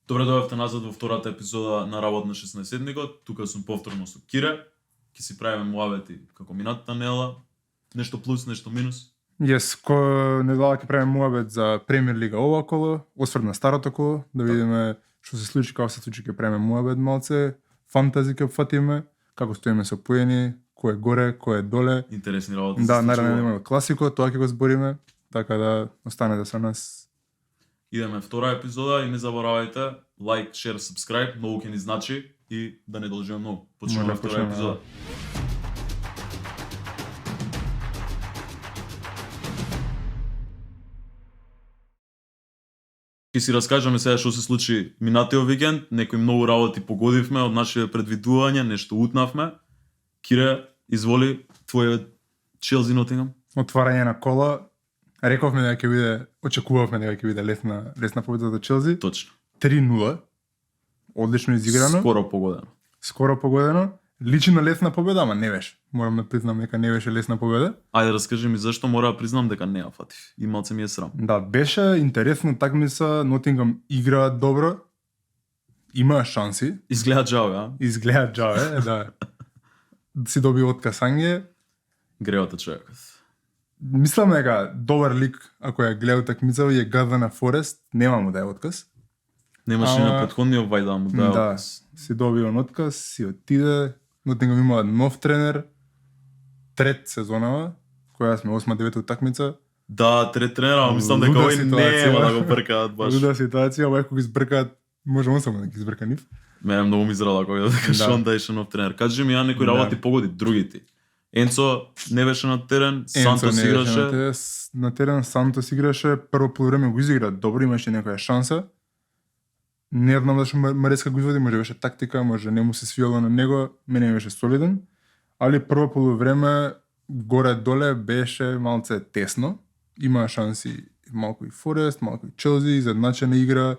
Добре дојавте назад во втората епизода на Работ на 16-седмикот. Тука сум повторно со Кире. Ќе си правиме муавети како минатата недела. Нешто плюс, нешто минус. Недела ќе правиме муабет за Премиер лига ова коло, осврт на старото коло, да видиме што се случи, како се случи, ќе правиме муабет малце, фантази ќе фатиме, како стоиме со поени, кој е горе, кој е доле. Интересни работи. Да, наравно имаме класико, тоа ќе го збориме, така да останете со нас. Идеме втора епизода и не заборавајте лайк, шер, сабскрајб, многу ќе ни значи и да не должиме многу. Почнуваме втора епизода. Ќе си раскажеме сега што се случи минатиот викенд, некои многу работи погодивме од нашите предвидувања, нешто утнавме. Кире, изволи твојот Челси Нотингам. Отварање на кола. Рековме дека ќе биде, очекувавме дека ќе биде лесна победа за Челси. Точно. 3-0. Одлично изиграно. Скоро погодено. Личи на лесна победа, ама не беше. Морам да признам дека не беше лесна победа. Ајде раскажи ми зашто мора да признам дека не ја фатив. И малце ми е срам. Да, беше интересно такмица, Нотингам игра добро. Има шанси. Изгледа джаве, Изгледа джаве, да. Си доби откасање. Греота човекот. Мислам дека добар лик, ако ја гледа такмица, е гадва на Форест, нема му да е отказ. Немаше на претходниот вајда да му да отказ. Си доби он отказ, си отиде. Нотингам има нов тренер, трет сезонава, која сме 8-9 такмица. Да, трет тренер, ама мислам дека овој нема да го бркаат баш. Луда ситуација, овој ако ги збркаат, може он само да ги збрка нив. Мене многу ми израла кога дека Шон даеше нов тренер. Кажи ми ја некои работи погоди другите. Енцо не беше на терен, Сантос играше. На терен Сантос играше, прво полувреме го изигра добро, имаше некоја шанса. Не знам зашто Мареска го изводи, може беше тактика, може не му се свиело на него, мене беше солиден. Али прво полувреме горе-доле беше малце тесно. Има шанси малку и Форест, малку и Челси, изедначена игра,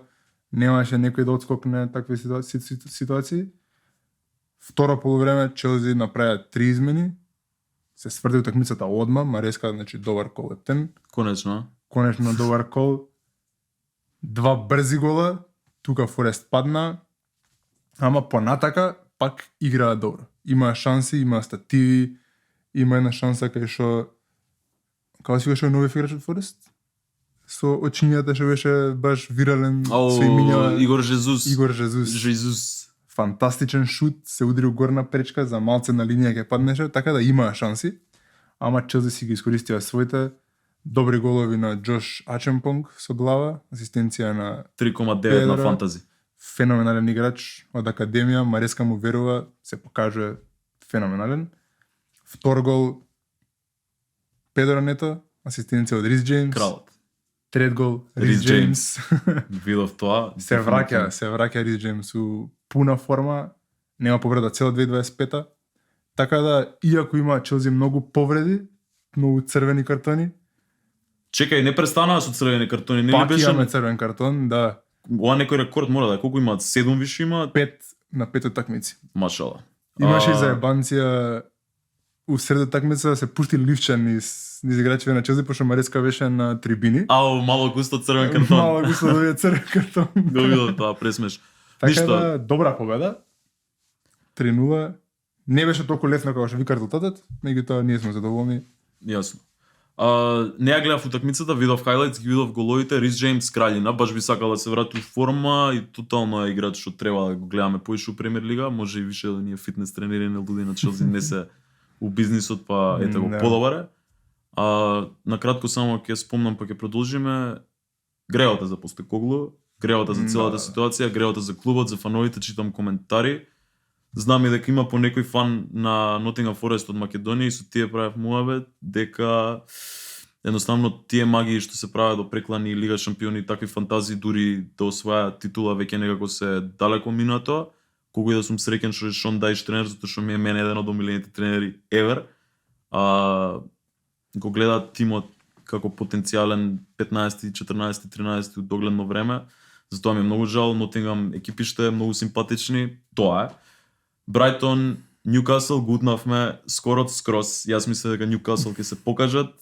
немаше некој да отскокне такви ситуации. Второ полувреме Челси направи 3 измени. Се сврди утакмицата одма, Мареска, значи добар кол ептен. Конечно добар кол. 2 брзи гола, тука Форест падна, ама понатака пак играа добро. Има шанси, има стативи, има една шанса кај што како си беше нови играч од Форест? Со очињата што беше баш вирален, со имиња Игор Жезус. Игор Жезус. Фантастичен шут, се удрил горна пречка, за малце на линија ќе паднеше, така да има шанси. Ама Челси си ги искористија своите добри голови на Джош Ачемпонг со глава, асистенција на 3,9 на фантази. Феноменален играч од академија, Мареска му верува, се покажува феноменален. Втор гол Педро Нето, асистенција од Рис Джеймс. Кралот. Трет гол Рис Джеймс. Видов тоа. Се враќа Рис Джеймс у пуна форма, нема повреда цела 2025-та. Така да, иако има Челси многу повреди, многу црвени картони. Чекај, не престанаа со црвени картони, не пак беше имаме црвен картон, да. Ова некој рекорд мора да е, колку имаат? 7 више имаат? 5 на 5 такмици. Машала. Имаше и заебанција у средот такмица се пушти ливчен низ играчите на Челси, пошто Мареска беше на трибини. Мало густо црвен картон. Мало густо добија црвен картон. Го видов тоа, пресмеш. Така да, добра победа. 3-0. Не беше толку лесно како што вика резултатот, меѓутоа ние сме задоволни. Јасно. Не ја гледав утакмицата, видов хайлайтс, ги видов головите, Рис Джеймс кралина, баш би сакал да се врати у форма и тотално е играч што треба да го гледаме поише у Премиер лига, може и више да ние фитнес тренери на луди на Челси не се у бизнисот, па ете го подобаре. Накратко само ќе спомнам, па ќе продолжиме. Греота за Постекоглу, греота за целата ситуација, греота за клубот, за фановите, читам коментари. Знам и дека има по некој фан на Nottingham Forest од Македонија и со тие правев муабет дека едноставно тие магии што се прават до преклани Лига шампиони и такви фантазии дури да освајаат титула веќе некако се далеко минато. Колку и да сум среќен што е Шон Дајш тренер, затоа што ми е мене еден од омилените тренери ever. Го гледаат тимот како потенцијален 15, 14, 13 од догледно време. Затоа ми е многу жал, Nottingham екипиште многу симпатични, тоа е. Брайтон, Ньюкасл го утнавме скроз. Јас мислев дека Ньюкасл ќе се покажат.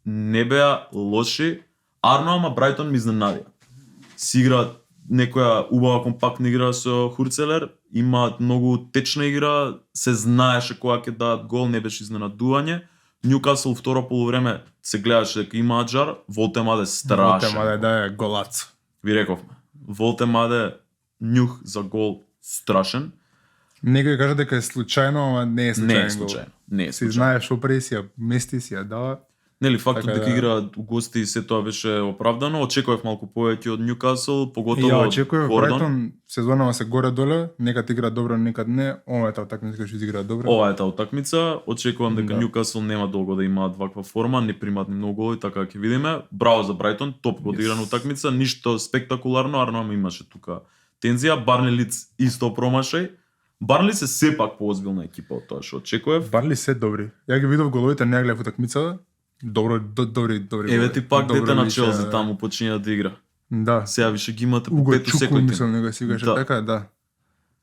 Не беа лоши. Арно, ама Брайтон ми изненадија. Си играат некоја убава компактна игра со Хурцелер, имаат многу течна игра, се знаеше кога ќе дадат гол, не беше изненадување. Ньюкасл второ полувреме се гледаше дека имаат жар, Волтемаде страшен. Волтемаде да е голац. Ви рековме. Волтемаде нюх за гол страшен. Некој кажа дека е случајно, ама не е случајен Не е гол. случајно. Не е Си случајно. знае што прави, си ја мести, си ја дава. Нели фактот Така дека да. играат у гости и се тоа беше оправдано. Очекував малку повеќе од Ньюкасл, поготово Ја од очекував Гордон. Брайтон сезонава се горе-доле, некад игра добро, некад не. Ова е таа утакмица кај што изигра добро. Ова е таа утакмица. Очекувам дека Да. Ньюкасл нема долго да имаат ваква форма, не примаат ни многу голови, така ќе видиме. Браво за Брайтон, топ одиграна утакмица, ништо спектакуларно, Арно имаше тука тензија. Барнли Лиц исто промашај. Барнли се сепак поозбилна екипа од тоа што очекував. Барли се добри. Ја ги видов головите, не ја гледав утакмицата. Добро, добри. Еве голови. ти пак Добро дете на личе, Челси да. таму почиња да игра. Да. Сега више ги имате по Уго пету Чуку, секој мислам, тим. него си каже Да. така, да.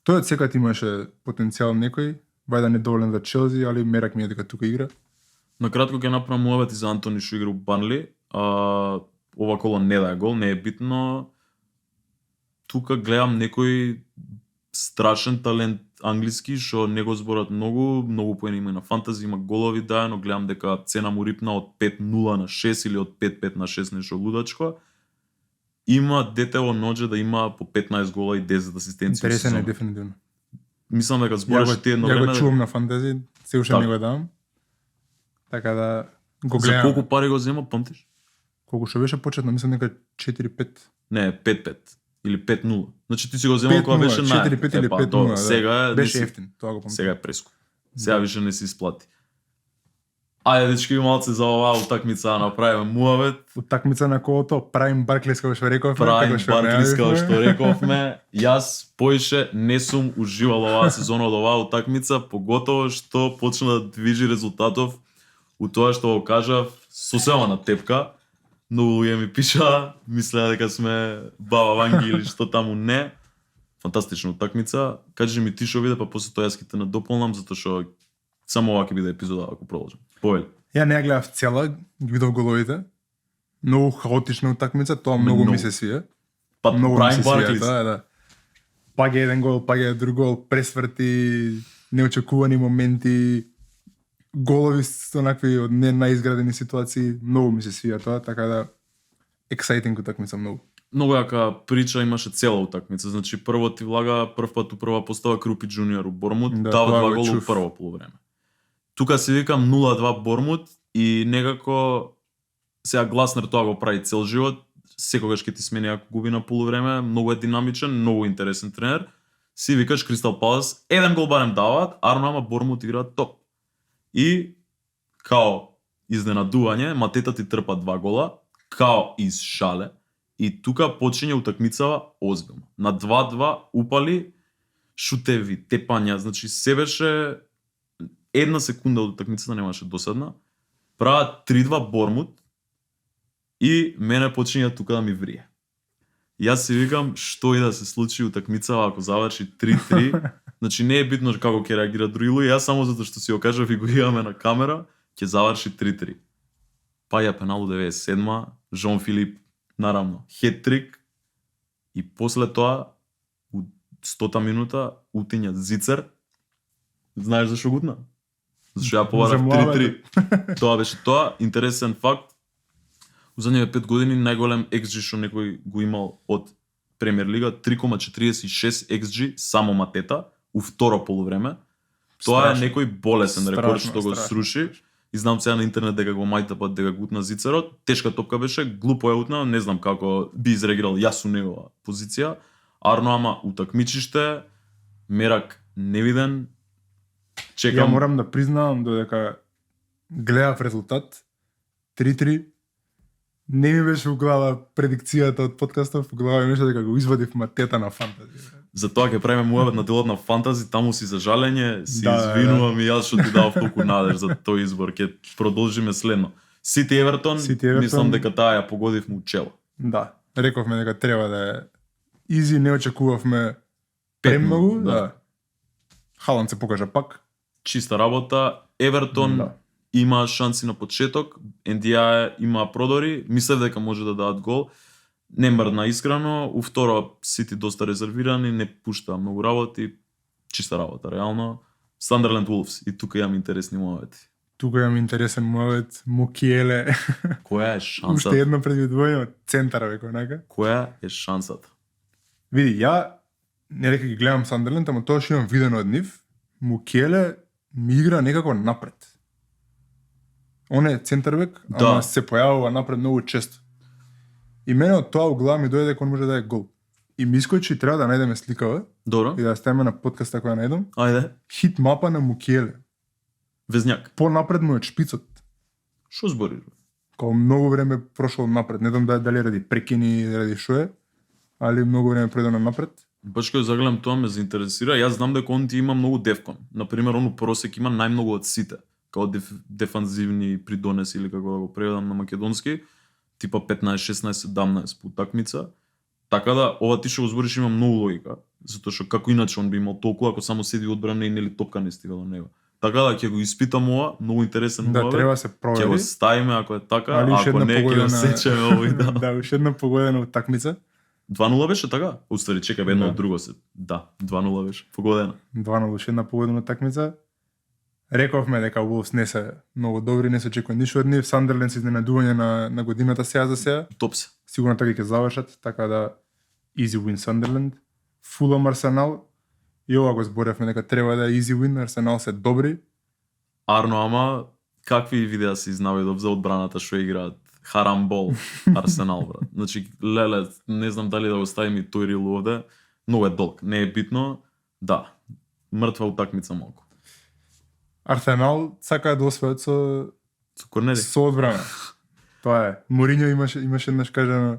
Тој од секад имаше потенцијал некој, вајда недоволен за Челси, али мерак ми е дека тука игра. На кратко ќе направам муавет и за Антони што игра у Барнли. Ова коло не да е гол, не е битно. Тука гледам некој страшен талент англиски што не го зборат многу поени има и на фантази, има голови дае, но гледам дека цена му рипна од 5-0 на 6 или од 5-5 на 6, нешто лудачко. Има дете во ноџе да има по 15 гола и 10 асистенции. Интересен е дефинитивно. Мислам дека збореше ти едно Ја време. го чувам на фантази, се уште Така. не го давам. Така да го За гледам. колку пари го зема, памтиш? Колку што беше почетно, мислам дека 4-5. Не, 5-5 или 5-0. Значи ти си го земал кога беше на 4-5 или 5-0. Да. Сега е Беше не си- ефтин, тоа го помнам. Сега е преску. Сега више не се исплати. Ајде дечки малце за оваа утакмица да направиме муавет. Утакмица на колото, Прайм Барклес како што рековме, Прайм како што Барклис како најавивме. што рековме. Јас поише не сум уживал оваа сезона од оваа утакмица, поготово што почна да движи резултатов у тоа што го кажав сосема на тепка. Многу луѓе ми пиша, мислеа дека сме баба Ванги или што таму не. Фантастична утакмица. Кажи ми ти што виде, па после тоа јас ќе те надополнам, затоа што само ова ќе биде епизода ако продолжам. Повели. Ја не ја гледав цела, ги видов головите. Многу хаотична утакмица, тоа многу Многу. ми се свија. Па Многу ми Прайм се свија, Барклис. да. Пак е еден гол, пак е друг гол, пресврти, неочекувани моменти, голови со онакви од не наизградени ситуации, многу ми се свија тоа, така да exciting утакмица многу. Многу јака прича имаше цела утакмица. Значи прво ти влага прв пат у прва постава Крупи Джуниор у Бормут, Да, дава тоа два го гола у чув. прво полувреме. Тука се викам 0-2 Бормут и некако сега Гласнер тоа го прави цел живот. Секогаш ќе ти смени ако губи на полувреме, многу е динамичен, многу интересен тренер. Си викаш Кристал Палас, еден гол барем даваат, арно ама Бормут играат топ. И као изненадување, Матета ти трпа 2 гола, као из шале. И тука почиња утакмицава озбилно. На 2-2 упали шутеви, тепања, значи се беше една секунда од утакмицата немаше досадна. Прават 3-2 Бормут и мене почиња тука да ми врие. Јас си викам што и да се случи утакмицава ако заврши 3-3, значи не е битно како ќе реагира други луѓе, јас само затоа што си го кажав и го имаме на камера, ќе заврши 3-3. Паја пенал у 97-ма, Жон Филип наравно хет-трик и после тоа у 100-та минута утиња Зицер. Знаеш зашо гутна? Зашо ја поварав За муавет. 3-3. Тоа беше тоа, интересен факт. У задниве 5 години најголем XG што некој го имал од Премиер Лига, 3,46 XG само Матета у второ полувреме. Тоа е Страшно. некој болесен рекорд Страшно, што го страшно. сруши. И знам сега на интернет дека го мајтапат дека гутна Зицерот. Тешка топка беше, глупо ја утна, не знам како би изреагирал јас у негова позиција. Арно ама утакмичиште, мерак невиден. Ја Чекам. морам да признавам додека гледав резултат 3-3. Не ми беше у глава предикцијата од подкастов, у глава ми беше дека го извадив Матета на фантази. Затоа ќе правиме муавет на делот на фантази, таму си за жалење, си Да, извинувам и јас што ти дав толку надеж за тој избор. Ќе продолжиме следно. Сити Евертон, Сити Евертон. мислам дека таа ја погодив му чело. Да, рековме дека треба да е изи, не очекувавме 5-0, премногу, да. да. Халанд се покажа пак. Чиста работа. Евертон Да. има шанси на почеток, NDI има продори, мислев дека може да дадат гол. Не мрдна искрено, у второ Сити доста резервирани, не пуштаа многу работи, чиста работа, реално. Сандерленд Wolves, и тука имам интересни моменти. Тука имам интересен момент, Мукиеле. Која е Уште шансата? едно предвидување од центар, веќе онака. Која е шансата? Види, ја не дека ги гледам Сандерленд, ама тоа што имам видено од нив, Мукиеле ми игра некако напред. Он е центарбек, Да. ама се појавува напред многу често. И мене од тоа у глава ми дојде дека он може да е гол. И ми искочи, треба да најдеме сликава Добро, и да ја ставиме на подкаста која најдам. ајде. Хит мапа на Мукиеле. Везњак. Понапред му е од шпицот. Што збориш? Бе? Као многу време прошол напред. Не знам дали ради прекини, ради шо е, али многу време предано напред. Баш кога загледам тоа ме заинтересира. Јас знам дека он ти има многу дефкон. Например, он у просек има најмногу од сите. Као дефанзивни придонеси или како да го преведам на македонски. Типа 15, 16, 17 по утакмица. Така да, ова ти што го збориш има многу логика. Затоа што како иначе он би имал толку ако само седи одбрана и нели топка не стига до него. Така да, ќе го испитам ова, многу интересен Да, мовет. треба се Ќе провери. го ставиме ако е така, Али уште ако една не ќе го погодена- сечеме овој да. Да, уште една погодена утакмица. 2-0 беше така? Уствари, чекај, едно Да. од друго се. Да, 2-0 беше. Погодена. 2-0, уште една погодена утакмица. Рековме дека Wolves не се многу добри, не се очекува ништо од нив. Сандерленд се изненадување на годината сега за сега. Топ се. Сигурно така ќе завршат, така да easy win Сандерленд. Фулам Арсенал. И ова го зборевме дека треба да е easy win, Арсенал се добри. Арно, ама какви видеа се изнавидов за одбраната што играат? Харамбол, Арсенал, брат. Значи, леле, не знам дали да го ставим и тој рил овде. Многу е долг, не е битно. Да, мртва утакмица малку. Арсенал сака да освојат со Со Корнели. со одбрана. Тоа е. Мориньо имаше еднаш кажано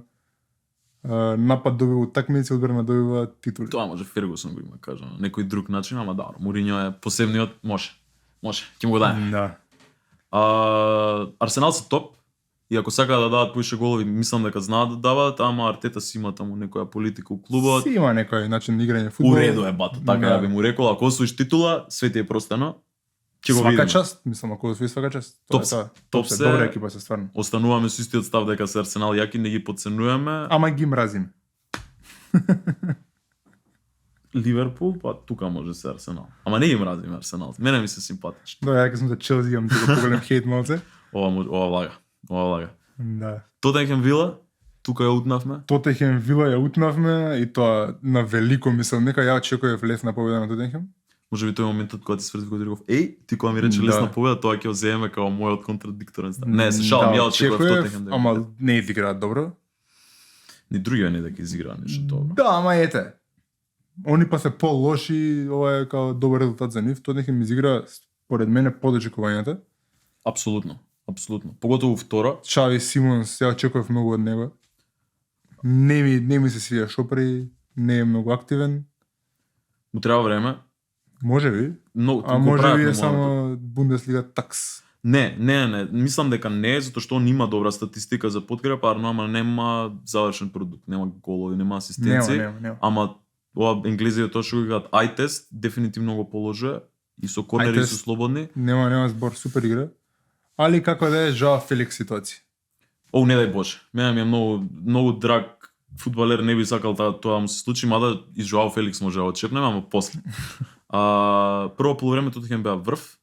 напад добива утакмици, одбрана добива титули. Тоа може Фергусон го има кажано. Некој друг начин, ама да, Мориньо е посебниот, може. Може, ќе му го даде. Да. Арсенал се топ. И ако сакаат да дадат поише голови, мислам дека знаат да даваат, ама Артета си има таму некоја политика у клубот. Си има некој начин на играње фудбал. Уредо е бато, така Да. да би му рекол, ако освоиш титула, све ти е простено. Ќе го Свака видиме. част, мислам, ако освои свака част. Топ Тоа е се. тоа. Топ се. се. Добра екипа се стварно. Остануваме со истиот став дека се Арсенал јаки, не ги подценуваме. Ама ги мразим. Ливерпул, па тука може се Арсенал. Ама не ги мразиме Арсенал. Мене ми се симпатични. Да, ја сум за Челси, имам тука поголем хейт малце. Ова лага. Ова лага. Да. Тоттенхем Вила, тука ја утнавме. Тотенхем Вила ја утнавме и тоа на велико, мислам, нека ја очекував лесна победа на Тотенхем. Може би тој моментот кога ти сврти кога ти реков, еј, ти кога ми рече Да. лесна победа, тоа ќе ја земеме како мојот контрадикторен став. Не, се шалам, ја очекував Тоттенхем да го ама биде. не изиграат добро. Ни другија не да ги изиграат нешто добро. Да, ама ете. Они па се по-лоши, ова е као добар резултат за нив. Тотенхем изигра, според мене, под очекувањата. Апсолутно, апсолутно. Поготово втора. Чави Симонс, ја очекував многу од него. Не ми се свија шопри, не е многу активен. Му треба време. Може би, Но, а може би е само Бундеслига такс. Не. Мислам дека не, затоа што он има добра статистика за подкрепа, ама нема завршен продукт, нема голови, нема асистенции. Нема. Ама ова енглезите тоа што го кажат eye test дефинитивно го положува и со корнери Eye и со test. слободни. Нема збор, супер игра. Али како да е, Жао Феликс ситуација. О, не дај Боже. Мене ми е многу драг фудбалер, не би сакал тоа му се случи, мада и Жоао Феликс може да очепнеме, ама после. Прво полувреме Тоттенхем беа врв.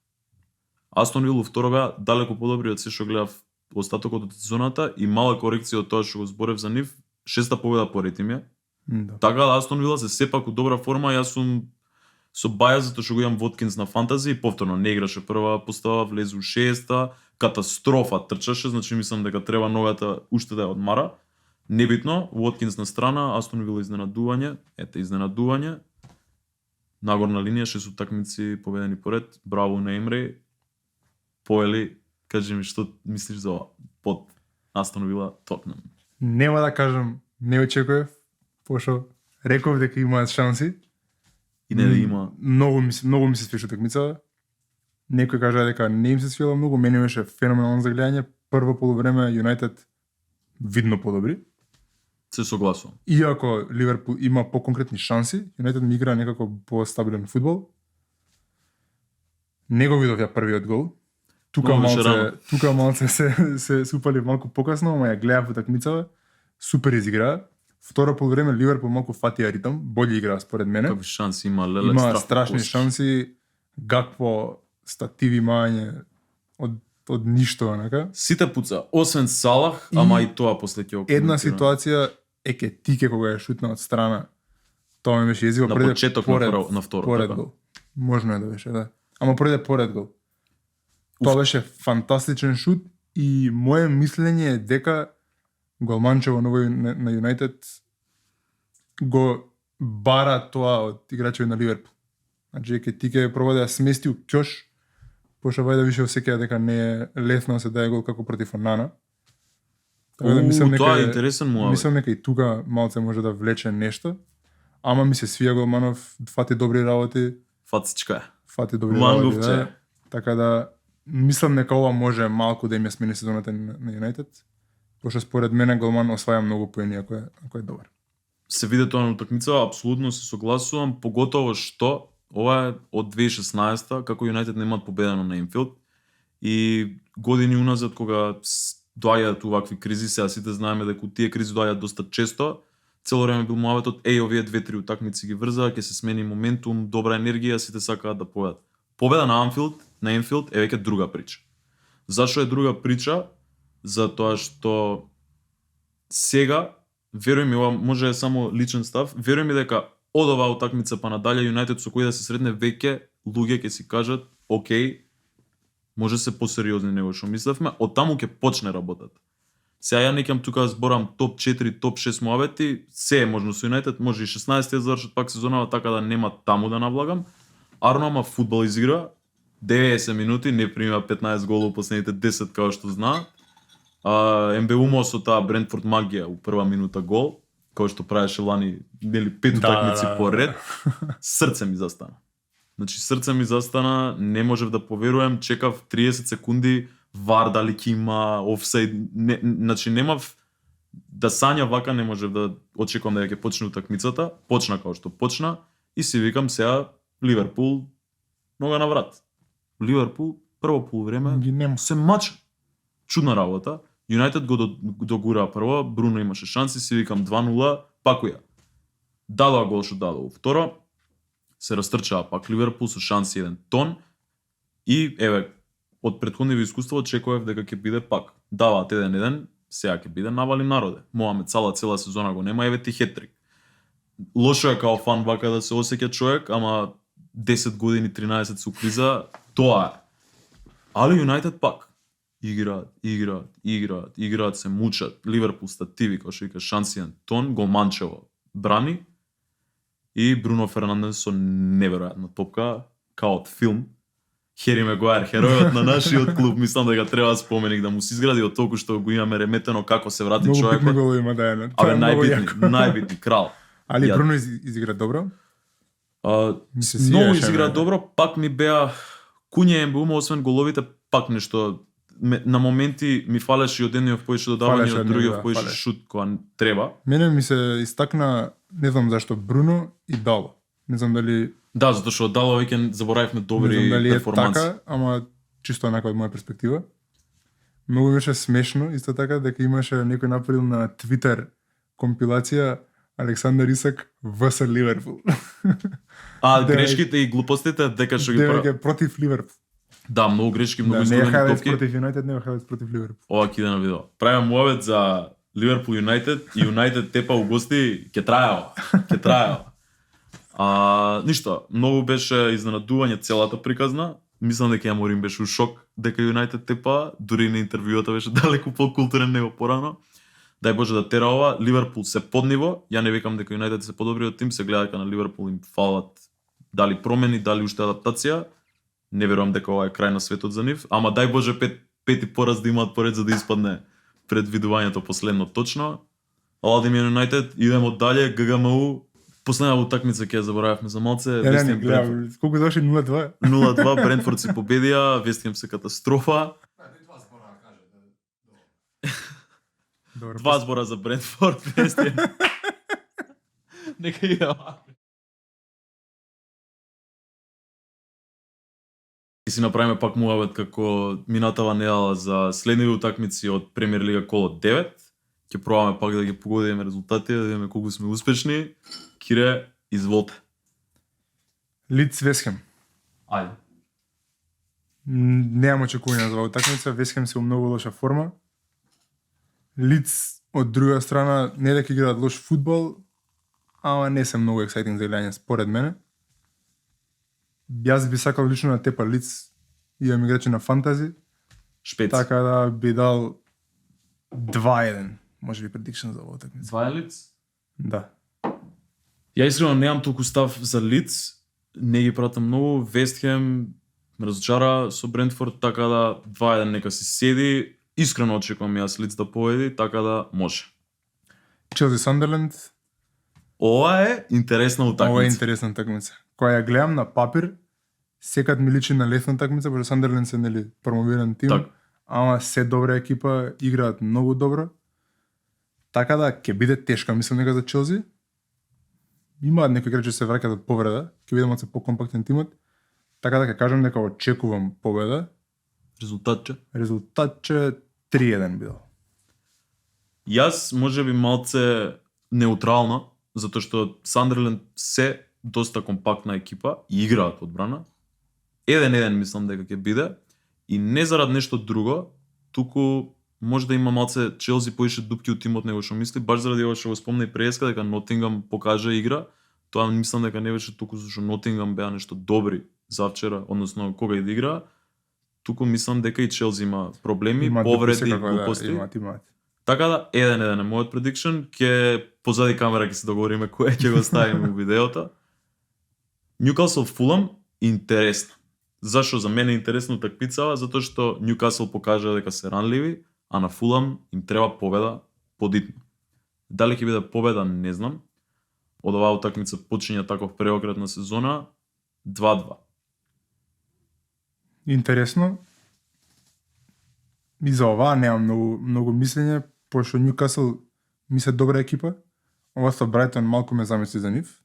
Астон Вила второ беа далеку подобри од се што гледав остатокот од сезоната и мала корекција од тоа што го зборев за нив. 6-та победа поред им е. Да. Така да Астон Вила се сепак у добра форма, јас сум со баја затоа што го имам Воткинс на фантази и повторно не играше прва постава, влезе у 6-та, катастрофа трчаше, значи мислам дека треба ногата уште да ја одмара. Небитно, Воткинс на страна, Астон Вила изненадување, изненадување. Нагорна линија 6 утакмици победени поред. Браво на Емре. Поели, кажи ми што мислиш за ова под Астон Вила Тотнем. Нема да кажам, не очекував, пошто реков дека имаат шанси. И не да има. Многу ми се свиша такмицава. Некој кажа дека не им се свила многу, мене беше феноменално за гледање. Прво полувреме Юнайтед видно подобри. Се согласувам. Иако Ливерпул има поконкретни шанси, Юнайтед ми игра некако постабилен фудбал. Не го видов ја првиот гол. Много беше рано. Тука малце се упали малку покасно, ама ја гледав утакмицава. супер изиграа. Второ полувреме Ливерпул малку фатија ритм, боле играа според мене. Какви шанси има Леле, Има страшно страшни кост. шанси, Гакпо стативи мање од ништо онака. Сите пуца, освен Салах, И ама и тоа после ќе го Една коментирам. ситуација Екетике кога ја шутна од страна. Тоа ми беше језиво На почеток на второ, поред така. гол. Можно е да беше, да. Ама поред гол. Тоа беше фантастичен шут и моje мислење е дека голманчево на Юнайтед го бара тоа од играчеви на Ливерпул. Значи Екетике проба да ја смести у ќош, пошто вајде више осеќа дека не е лесно да се даде гол како против Онана. Така да мислам Тоа е интересен муавет. Мислам дека и тука малце може да влече нешто. Ама ми се свија Голманов, фати добри работи, Фацичка е. фати добри Манговче. работи. Да. Така да мислам дека ова може малку да им ја смени сезоната на Юнайтед. Пошто според мене Голман осваја многу поени ако е добар. Се види тоа на утакмицава, апсолутно се согласувам, поготово што ова е од 2016 како Юнайтед немаат победено на Енфилд и години уназад кога доаѓаат увакви кризи, сега сите знаеме дека тие кризи доаѓаат доста често. Цело време бил муаветот, овие 2-3 утакмици ги врзаа, ќе се смени моментум, добра енергија, сите сакаат да победат. Победа на Енфилд е веќе друга прича. Зашо е друга прича? Затоа што сега, веруј ми, ова може е само личен став, веруј ми дека од оваа утакмица па надале Юнайтед со кој да се сретне веќе луѓе ќе си кажат, окей, може се посериозни него што мислевме, од таму ќе почне работата. Сега ја не ќе тука зборам топ 4, топ 6 муавети, се е можно со Юнайтед, може и 16 ја завршат пак сезонава, така да нема таму да навлагам. Арно ама фудбал изигра, 90 минути, не прима 15 голови последните 10 како што знаат. Ембеумо со таа Брентфорд магија у прва минута гол, кој што правеше лани, нели 5 утакмици по ред. Срце ми застана. Значи срце ми застана, не можев да поверувам, чекав 30 секунди, вар дали ќе има офсайд, значи немав да сања вака, не можев да очекувам дека ќе почне утакмицата, почна како што почна и си викам сега Ливерпул нога на врат. Ливерпул прво полувреме Ги нема. се мача. Чудна работа. Юнайтед го догура прво, Бруно имаше шанси, си викам 2-0, пакуја. Дадоа гол што дадоа. Второ, се растрчаа пак Ливерпул со шанси 1 тон и еве од претходниви искуства очекував дека ќе биде пак. Даваат 1-1, сега ќе биде навали народе. Моамед Сала цела сезона го нема, еве ти хетрик. Лошо е као фан вака да се осеќа човек, ама 10 години 13 се укриза, тоа е. Али Юнайтед пак играат, се мучат. Ливерпул стативи, како што вика шансиен тон, голманчево брани и Бруно Фернандес со неверојатна топка, као од филм. Хери Мегуајер, херојот на нашиот клуб, мислам дека треба споменик да му се изгради од толку што го имаме реметено како се врати Многу човекот. битни голови има да е. Абе најбитни крал. Али Ја- Бруно изигра добро? Ми се Многу свиеше изигра мене. добро, пак ми беа Куња Ембума, освен головите, пак нешто на моменти ми фалеше и од едниот повеќе додавање, Фалеше од од другиот него, повеќе фалеше. шут кога треба. Мене ми се истакна, не знам зашто, Бруно и Дало. Не знам дали Да, затоа што од Дало веќе заборавивме не добри знам дали е перформанси. така, ама чисто онака од моја перспектива. Многу беше смешно, исто така, дека имаше некој направил на Твитер компилација Александар Исак vs Ливерпул. А Деве- грешките и глупостите дека што ги Дека прави. против Ливерпул. Да, многу грешки, многу Да, не е изгубени хајлайт топки. против Юнайтед, не е хајлайт против Ливерпул. Ова ќе иде на видео. Правиме муавет за Ливерпул Юнайтед и Юнайтед тепа у гости, ќе траео. Ништо, многу беше изненадување целата приказна. Мислам дека Аморим беше у шок дека Юнайтед тепа, дури на интервјуата беше далеку покултурен него порано. Дај Боже да тера ова, Ливерпул се под ниво, ја не викам дека Юнайтед се подобри од тим, се гледа дека на Ливерпул им фалат дали промени, дали уште адаптација. Не верувам дека ова е крај на светот за нив, ама дај Боже пети пораз да имаат поред за да испадне предвидувањето последно точно. Владимир Юнайтед, идемо дале, ГГМУ, последна утакмица ќе ја заборавивме за малце, Не, Вестхем гледам, колку заврши 0-2? 0-2, Брентфорд си победија, Вестхем се катастрофа. Добро. Два збора за Брентфорд, Вестхем. Нека иде. И си направиме пак муавет како минатава недела за следниви утакмици од Премиер Лига коло 9 Ќе пробаме пак да ги погодиме резултати, да видиме колку сме успешни. Кире, изволте. Лиц Весхем. Ајде. Немам очекувања за оваа утакмица, Весхем се у многу лоша форма. Лиц од друга страна не дека играат лош фудбал, ама не се многу ексајтинг за гледање според мене. Јас би сакал лично на тепа Лиц, имам играчи на фантази, Шпец. така да би дал 2-1, може би предикшн за оваа утакмица. 2 Лиц? Да. Ја искрено немам толку став за Лиц, не ги пратам многу. Вестхем ме разочара со Брентфорд, така да 2-1 нека си седи. Искрено очекувам јас Лиц да победи, така да може. Челси Сандерленд, Ова е интересна утакмица. ова е интересна утакмица. Кога ја гледам на папир, секад ми личи на лесна утакмица, пошто Сандерленд се нели промовиран тим, Така. ама се добра екипа, играат многу добро. Така да ќе биде тешка, мислам дека за Челси. Имаат некои играчи се враќаат од повреда, ќе видиме се покомпактен тимот. Така да ќе кажам дека очекувам победа. Резултатче. Резултатче 3-1 бидел. Јас може би малце неутрална, затоа што Сандерленд се доста компактна екипа и играат одбрана. 1-1 мислам дека ќе биде и не зарад нешто друго, туку може да има малце Челси поише дупки од тимот него што мисли, баш заради ова што го спомна и преска дека Нотингам покажа игра. Тоа мислам дека не беше толку зашто Нотингам беа нешто добри завчера, односно кога и да игра. Туку мислам дека и Челси има проблеми, Имаат дупки повреди, секако, глупости. Да, имаат. Така да, 1-1 е мојот предикшн, ќе позади камера ќе се договориме кој ќе го ставиме у видеото. Ньюкасл Фулам интересно. Зашо за мене е интересно утакмицава? Затоа што Ньюкасл покажа дека се ранливи, а на Фулам им треба победа подитно. Дали ќе биде победа, не знам. Од оваа утакмица почиња таков преократ на сезона 2-2. Интересно. И за ова немам многу мислење, пошто Ньюкасл ми се добра екипа. Ова со Брайтон малку ме замисли за нив.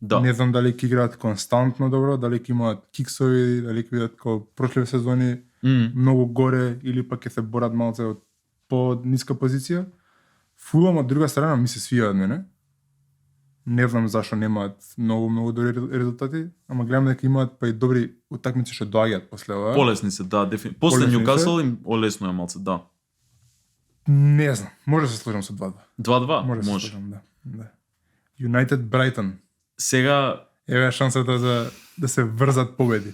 Да. Не знам дали ќе играат константно добро, дали ќе имаат киксови, дали ќе бидат како прошли сезони многу горе или пак ќе се борат малце од по-ниска позиција. Фулам од друга страна ми се свија од мене. Не знам зашо немаат многу добри резултати, ама гледам дека имаат па и добри утакмици што доаѓаат после ова. Полесни се, да, дефинитивно. После Полесни Ньюкасл се. им олесно е малце, да. Не знам, може да се сложам со 2-2. 2-2, Може да се може. сложам, да. Да. Юнайтед Брайтон. Сега Еве шансата за да се врзат победи.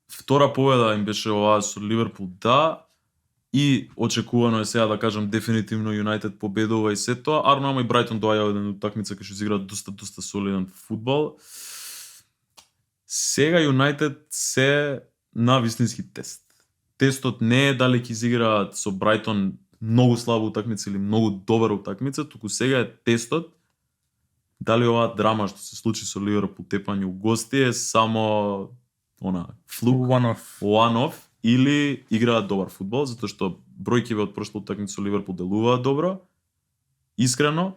втора победа им беше оваа со Ливерпул, да. И очекувано е сега да кажам дефинитивно Юнайтед победува и се тоа. Арно ама и Брайтон доаѓа од една утакмица кај што изиграат доста солиден фудбал. Сега Юнайтед се на вистински тест. Тестот не е дали ќе изиграат со Брайтон многу слаба утакмица или многу добра утакмица, туку сега е тестот дали оваа драма што се случи со Ливерпул тепање у гости е само флук, one-off или играат добар фудбал, затоа што бројкиве од прошла утакмица со Ливерпул делуваат добро. Искрено,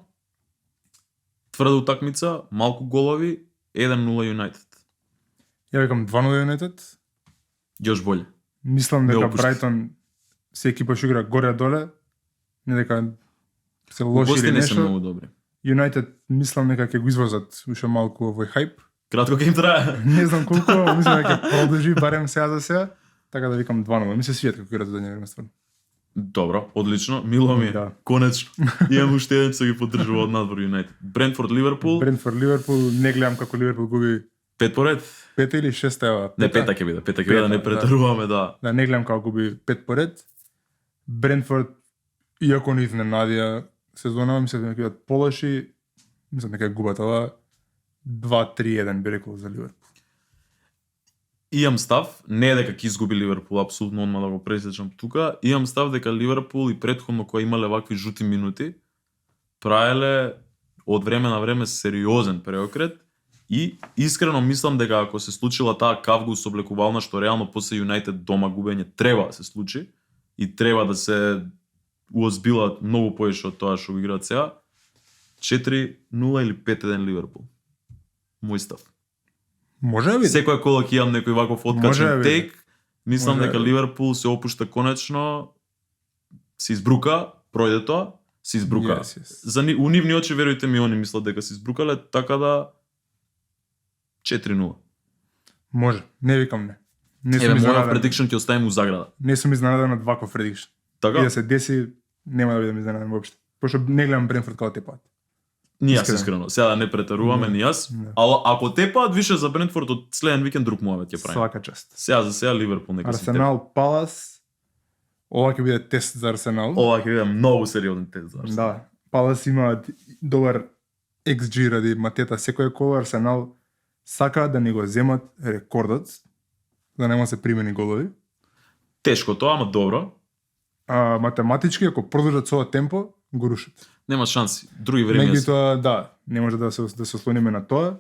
тврда утакмица, малку голови, 1-0 Юнайтед. Ја викам 2-0 Юнайтед. Још боле. Мислам дека Не опушти. Брайтон се екипа што игра горе-доле, не дека се У лоши гости или не се нешто. многу добри. Юнайтед мислам дека ќе го извозат уште малку овој хајп. Кратко ќе им трае. Не знам колку, мислам дека ќе продолжи барем сега за сега. Така да викам 2-0. Ми се свијат како играат задње време стварно. Добро, одлично, мило ми. Да. Конечно. Имам уште еден што ги поддржува од надвор Юнайтед. Брентфорд Ливерпул, Брентфорд Ливерпул, не гледам како Ливерпул губи 5 поред. пета или шеста ева. Не, пета ќе биде, пета ќе биде, да не Пета, да. претеруваме, да. Да, не гледам како губи 5 поред. Брентфорд, иако не изненадија сезона, мислам дека ќе бидат полоши, мислам дека губат ова 2-3-1 би рекол за Ливерпул. Имам став, не е дека ќе изгуби Ливерпул, апсолутно одма да го пресечам тука, имам став дека Ливерпул и претходно кога имале вакви жути минути, правеле од време на време сериозен преокрет и искрено мислам дека ако се случила таа кавгу со облекувална што реално после Юнайтед дома губење треба да се случи и треба да се уозбилат многу поише од тоа што го играат сега, 4-0 или 5-1 Ливерпул. Мој став. Може да биде. Секоја кола ќе имам некој ваков Може откачен да биде. тейк, мислам Може дека да биде. Ливерпул се опушта конечно, се избрука, пројде тоа, се избрука. Yes. За у нивни очи верујте ми, они мислат дека се избрукале, така да 4-0. Може, не викам не. Не Еве, сум моја изненаден. prediction ќе оставим у заграда. Не сум изненаден од ваков prediction. И Така? да се деси, нема да бидам изненаден воопшто. Пошто не гледам Бренфорд како тепаат. Ни јас Искрено. искрено. Сега да не претаруваме, Не. ни јас. Не. Ала ако тепаат више за Брентфорд од следен викенд друг муавет ќе правиме. Свака част. Сега за сега Ливерпул нека се тепа. Арсенал, Палас. Ова ќе биде тест за Арсенал. Ова ќе биде многу сериозен тест за Арсенал. Да. Палас има добар XG ради Матета секој коло. Арсенал сака да не го земат рекордот, да нема се примени голови. Тешко тоа, ама добро. А математички ако продолжат со ова темпо, го рушат. Нема шанси. Други време. Меѓутоа, да, не може да се ослониме на тоа.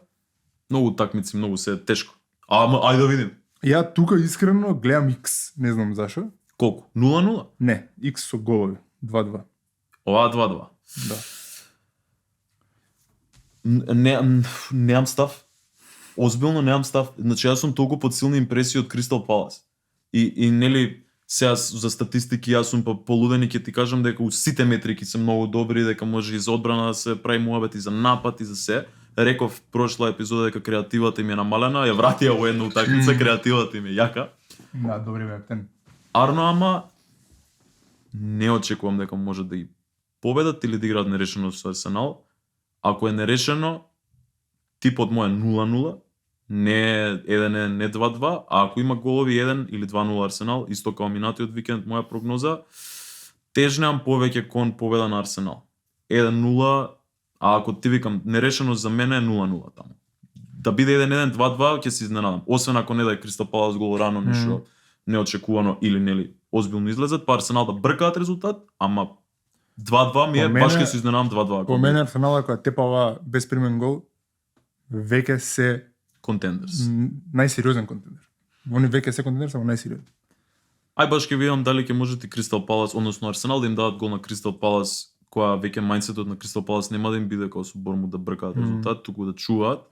Многу такмици, многу се тешко. Ама ајде да видим. Ја тука искрено гледам X, не знам зашо. Колку? 0-0? Не, X со голови, 2-2. Ова 2-2. Да. Немам став. Озбилно немам став. Значи јас сум толку под силни импресии од Кристал Палас. И нели сега за статистики јас сум полуден и ќе ти кажам дека у сите метрики се многу добри, дека може и за одбрана да се прави муабет и за напад и за се. Реков прошла епизода дека креативата им е намалена, ја вратија во една утакмица, креативата им е јака. Да, добри вептен. Арно, ама не очекувам дека може да ги победат или да играат нерешено со Арсенал. Ако е нерешено, типот му е 0-0, не 1, не 2-2, а ако има голови 1 или 2-0 Арсенал, исто као минатиот викенд, моја прогноза, тежнеам повеќе кон победа на Арсенал. 1-0, а ако ти викам нерешено за мене е 0-0 таму. Да биде 1-1, 2-2, ќе се изненадам. Освен ако не да е Кристал Палас гол рано, нешто неочекувано или нели озбилно излезат, па Арсенал да бркаат резултат, ама 2-2 ми е, По мене- баш ќе се изненадам 2-2. По мене Арсенал ако ја тепава без примен гол, веќе се Контендерс. најсериозен контендер. Они веќе се контендер, само најсериозен. Ај баш ќе видам дали ќе можете Кристал Палас, односно Арсенал да им дадат гол на Кристал Палас, која веќе мајндсетот на Кристал Палас нема да им биде како со Бормут да бркаат резултат, туку да чуваат.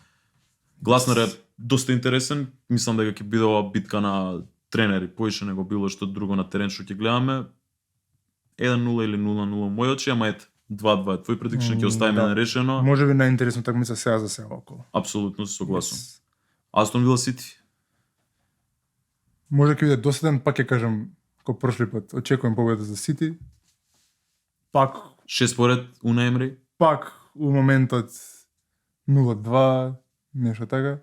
Гласнер е доста интересен, мислам дека ќе биде ова битка на тренери, поише него било што друго на терен што ќе гледаме. 1-0 или 0-0 мој очи, ама ете, 2-2 е твој предикшн, ќе оставиме Да. нерешено. Може би најинтересно такмица сега за сега околу. Апсолутно се согласувам. Астон Вила Сити. Може ќе биде досаден, пак ќе кажам како прошли пат. Очекувам победа за Сити. Пак 6 поред Уна Емри. пак у моментот 0-2, нешто така.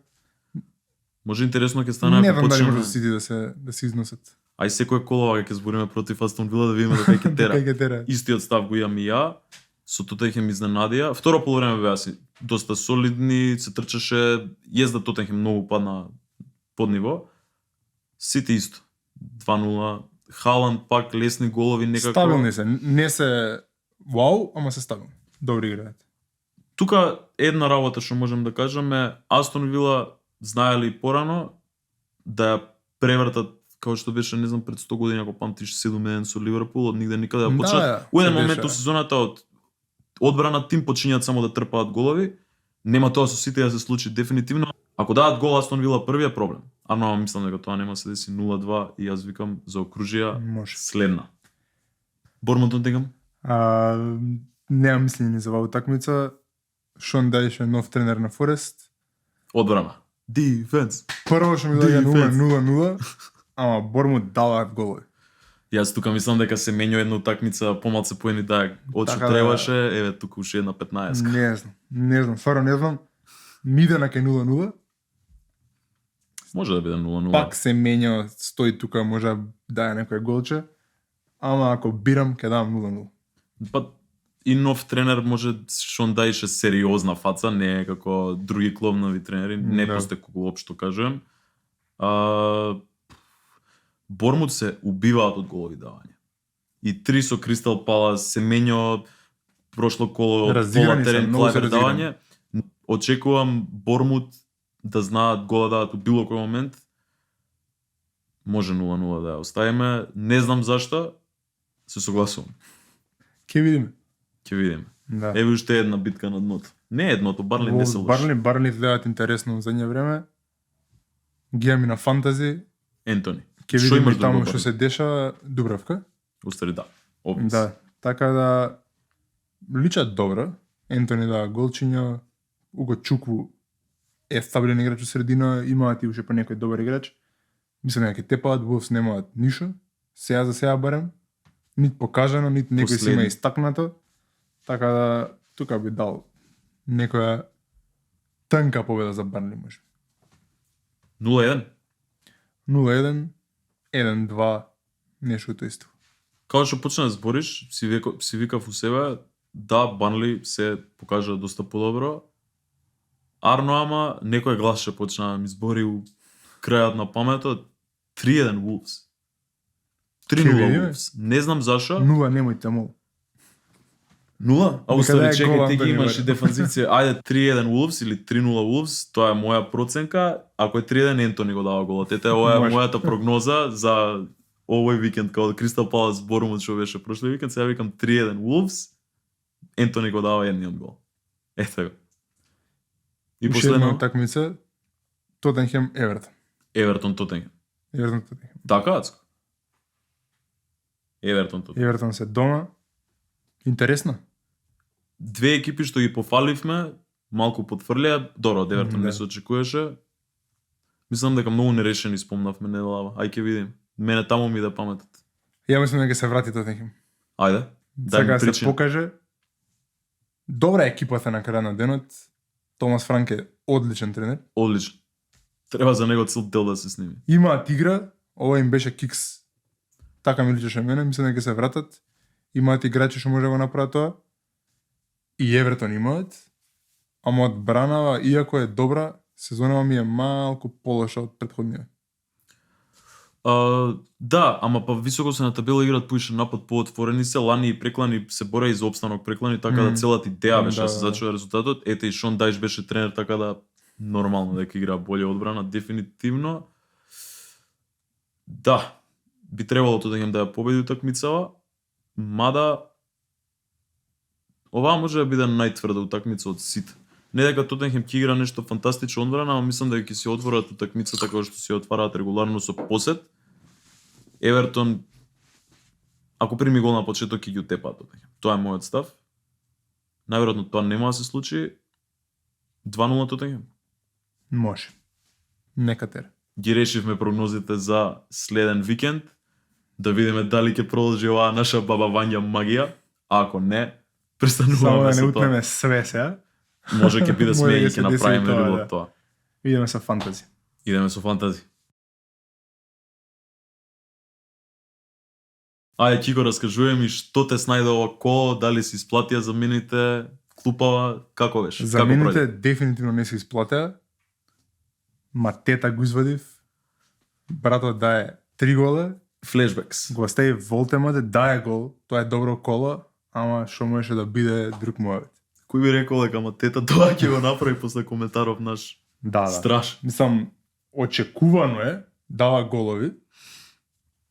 Може интересно ќе стане Не ако знам дали почнеме. може Сити да се износат. Ај секој колова ќе збориме против Астон Вила да видиме дека ќе тера. Кај ќе тера. Истиот став го имам и ја. Со Тотенхем изненадија. Второ полувреме беа си доста солидни, се трчаше, језда Тотенхем многу падна под ниво. Сити исто. 2-0. Халанд пак лесни голови некако. Стабилни се, не се вау, ама се стабилни. Добри играат. Тука една работа што можем да кажеме, Астон Вила знаеле и порано да ја превртат како што беше, не знам, пред 100 години, ако памтиш 7-1 со Ливерпул, од нигде никаде да почнат. Да, У еден се момент беше. у сезоната од одбрана тим почињаат само да трпаат голови. Нема тоа со Сити да се случи дефинитивно. Ако дадат гол Астон Вила први е проблем. Ама мислам дека тоа нема се деси 0-2 и јас викам за окружија Може. следна. Бормут Нотингам? Немам мислење за оваа утакмица. Шон Дајш е нов тренер на Форест. Одбрана. Дефенс. Прво што ми доаѓа Defense. 0-0, ама Бормут даваат голови. Јас тука мислам дека се менја една утакмица, помалку поени даа од што Така да. требаше, еве тука уште една 15. Не знам, стварно не знам. Мидена ке 0-0, Може да биде 0-0. пак се менја, стои тука, може да даде некој голче, ама ако бирам, ке давам 0-0. Па и нов тренер може Шон Дајше сериозна фаца, не е како други клубнови тренери, не Да. постеку општо кажувам. Бормут се убиваат од голови давање. И 3 со Кристал Палас се менја прошло коло од Разиграни пола се, терен многу се клавер разиграни. давање. Очекувам Бормут да знаат гол да дадат у било кој момент. Може 0-0 да ја оставиме. Не знам зашто. Се согласувам. Ке видиме. Ќе видиме. Да. Еве уште една битка на дното. Не е едното, Барли не се лош. Барли изгледаат интересно во задње време. Гијам и на фантази. Ентони. Ке Што видиме имаш и таму друго, што се деша Дубравка. Устари да. Обвис. Да. Така да личат добро. Ентони дава голчиња, Уго Чукву е стабилен играч у средина, имаат и уште по некој добар играч. Мислам дека ќе тепаат, Wolves немаат ништо. Сега за сега барем. Нит покажано, нит некој си има истакнато. Така да тука би дал некоја тенка победа за Барнли може. 0-1. 0-1, 1-2, нешто исто. Као што почна да збориш, си викав у себе, да, Банли се покажа доста подобро. Арно, ама некој глас ќе почна да ми збори у крајот на паметот. 3-1 Wolves. 3-0 Wolves. Не знам зашо. 0 немојте мол. 0? А устави, е чекај, гол, ти ги Антони, имаш и дефанзиција. Ајде 3-1 Wolves или 3-0 Wolves, тоа е моја проценка. Ако е 3-1, Ентони го дава голот. Ете, ова е Може. мојата прогноза за овој викенд, као Кристал Палас Борумот што беше прошли викенд, сега викам 3-1 Wolves, Ентони го дава едниот гол. Ето го. И Уште една последно, такмица, Тоттенхем Евертон. Евертон Тотенхем. Евертон Тоттенхем. Така, Ацко? Евертон Тотенхем. Евертон се дома. Интересно. Две екипи што ги пофаливме, малку потврлија, добро, од Евертон Да. не се очекуваше. Мислам дека многу нерешени спомнавме неделава. Ај ќе видим. Мене таму ми да паметат. Ја мислам дека се врати Тоттенхем. Ајде. Дај Сега ми се причина. покаже. Добра екипата на крај на денот. Томас Франк е одличен тренер. Одлично. Треба за него цел дел да се сними. Имаат игра, ова им беше кикс. Така ми личеше мене, мислам дека се вратат. Имаат играчи што може да го направат тоа. И Евертон имаат. Ама од бранава, иако е добра, сезонава ми е малку полоша од претходниот. Да, ама па високо се на табела играат поише напад поотворени се, лани и преклани се бореа и за опстанок преклани, така да целата идеја беше да се зачува резултатот. Ете и Шон Дајш беше тренер, така да нормално дека игра боле одбрана, дефинитивно. Да, би требало Тоттенхем да ја победи утакмицава, мада оваа може да биде најтврда утакмица од сите. Не дека Тоттенхем ќе игра нешто фантастично одбрана, ама мислам дека ќе се отворат утакмицата како што се отвараат регуларно со посет. Евертон, ако прими гол на почеток, ќе ги утепаат Тоттенхем. Тоа е мојот став. Најверојатно тоа нема да се случи. 2-0 Тоттенхем. Може. Нека тера. Ги решивме прогнозите за следен викенд. Да видиме дали ќе продолжи оваа наша баба Вања магија. А ако не, Само престануваме да не со тоа. утнеме све сега. Може ќе биде Може смеј да и се ќе деси направиме тоа, любов да. тоа. Идеме со фантази. Идеме со фантази. Ајде, Кико, раскажуваме ми што те снајде ова коло, дали си исплатија замените, клупава, како беше? Замените дефинитивно не се исплатеа. Матета го извадив. Братот дае 3 гола. Флешбекс. Го остави Волтемаде, дае гол. Тоа е добро коло, ама што можеше да биде друг мојот. Кој би рекол дека Матета тоа ќе го направи после коментаров наш? Да. Страшно. Мислам, очекувано е, дава голови.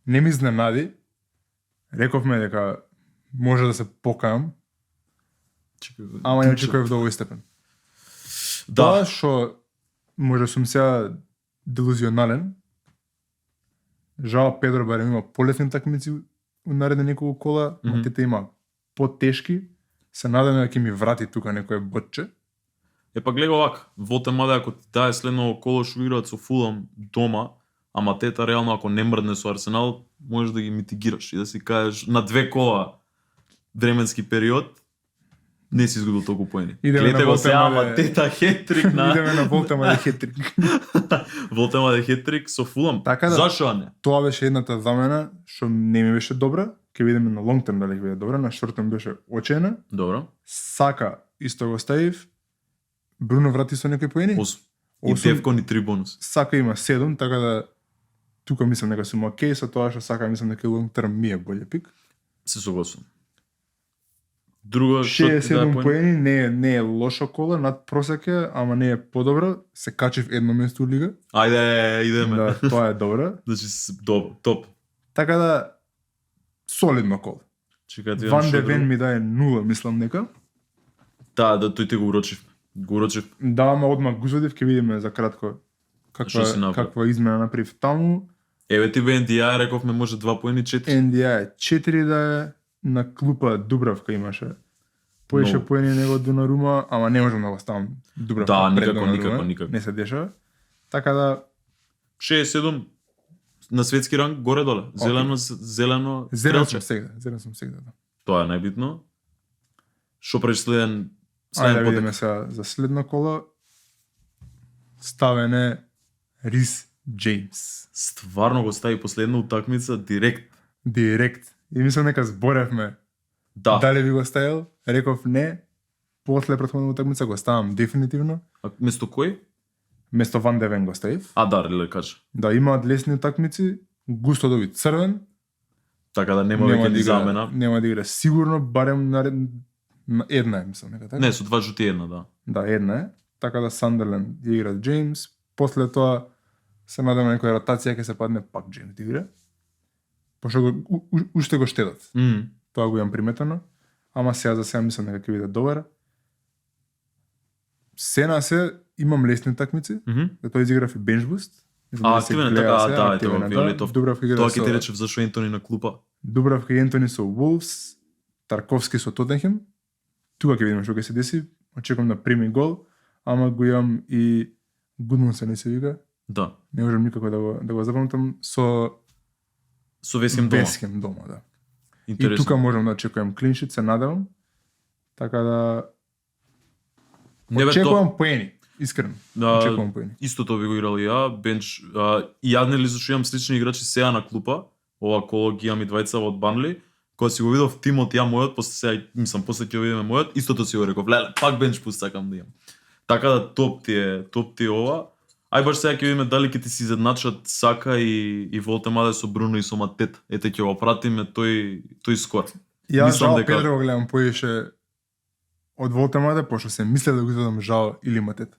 Не ми изненади. Рековме дека може да се покајам, ама не очекував до овој степен. Тоа Да, што може сум сега делузионален. Жао Педро барем има полесни такмици у наредни неколку кола, Матета има потешки. Се надевам дека ќе ми врати тука некој ботче. па гледа овака. Волтемаде ако ти дае следно коло што играат со Фулам дома, а Матета реално ако не мрдне со Арсенал, можеш да ги митигираш и да си кажеш на 2 кола временски период не си изгубил толку поени. Идеме Гледате на го сега Волтемаде. Матета хеттрик на Идеме на Волтемаде хетрик. Волтемаде хеттрик со Фулам. Така да. Зашо а не? Тоа беше едната замена што не ми беше добра. Ќе видиме на лонг терм дали ќе биде добра. На шорт терм беше очена. Добро. Сака исто го ставив. Бруно врати со некои поени. 8. И Осум. Девкон и 3 бонус. Сака има 7, така да тука мислам дека сум окей со тоа што Сака мислам дека лонг терм ми е боле пик. Се согласувам. Друго што ти даде 67 поени? поени не е лошо кола, над просек е, ама не е подобро. Се качив едно место у лига. Ајде, идеме. Да, тоа е добро. Значи добро, топ. Така да солидно кола. Чекај ти Ван де Вен ми дае 0, мислам дека. Да, тој ти го урочив. Го урочив. Да, ама одмак го извадив, ќе видиме за кратко Што си направи? каква измена направив таму. Еве ти бе NDI, рековме може 2 поени 4. NDI е 4 да е, на клупа Дубравка имаше. Поише Многу. поени него Донарума, ама не можам да го ставам Дубравка Да, пред никако, Донарума. никако. Не се дешава. Така да 67 на светски ранг горе доле. Зелено зелен стрелче. сум сегда. Да. Тоа е најбитно. Што преш следен Ајде да потек? видиме сега за следно коло. Ставене Рис Джеймс. Стварно го стави последна утакмица директ. Директ. И мислам нека зборевме. Да. Дали би го ставил? Реков не. После претходната утакмица го ставам дефинитивно. А место кој? Место Ван Девен го ставив. А да, леле кажа. Да, имаат лесни утакмици. Густо доби црвен. Така да нема веќе ни замена. Нема да игра сигурно, барем на една е, мислам, нека така? Не, со 2 жути една, да. Да, една е. Така да Сандерленд игра Джеймс. После тоа се надам на некоја ротација ќе се падне пак Джеймс да игра. Пошто го, уште го штедат. Тоа го имам приметено. Ама за сега мислам дека ќе биде добар. Се имам лесни такмици. Да тоа изиграв и бенч буст. Активен така, да, ето Виолетов. Дубравка игра Тоа со ќе ти речев зашо Ентони на клупа. Дубравка и Ентони со Wolves, Тарковски со Тоттенхем. Тука ќе видиме што ќе се деси. Очекувам да прими гол, ама го имам и Гудмунсен не се вика. Да. Не можам никако да го запамтам со Весхем дома. Весхем дома, да. Интересно. И тука можам да очекувам клиншит, се надевам. Така да Не бе, очекувам поени, искрено. Да, Очекувам поени. Истото би го играл и ја, бенч, и ја нели зашто имам слични играчи сега на клупа, ова коло ги имам и двајца од Банли, кога си го видов тимот ја мојот, после сега, мислам, после ќе го видиме мојот, истото си го реков, леле, пак бенч пуст сакам да имам. Така да топ ти е ова. Ај баш сега ќе видиме дали ќе ти се изедначат Сака и Волтемаде со Бруно и со Матет. Ете ќе го пратиме тој скор. Ја Мислам жал дека- Педро го гледам поише од Волтемаде, пошто се мислев да го изведам жал или Матет.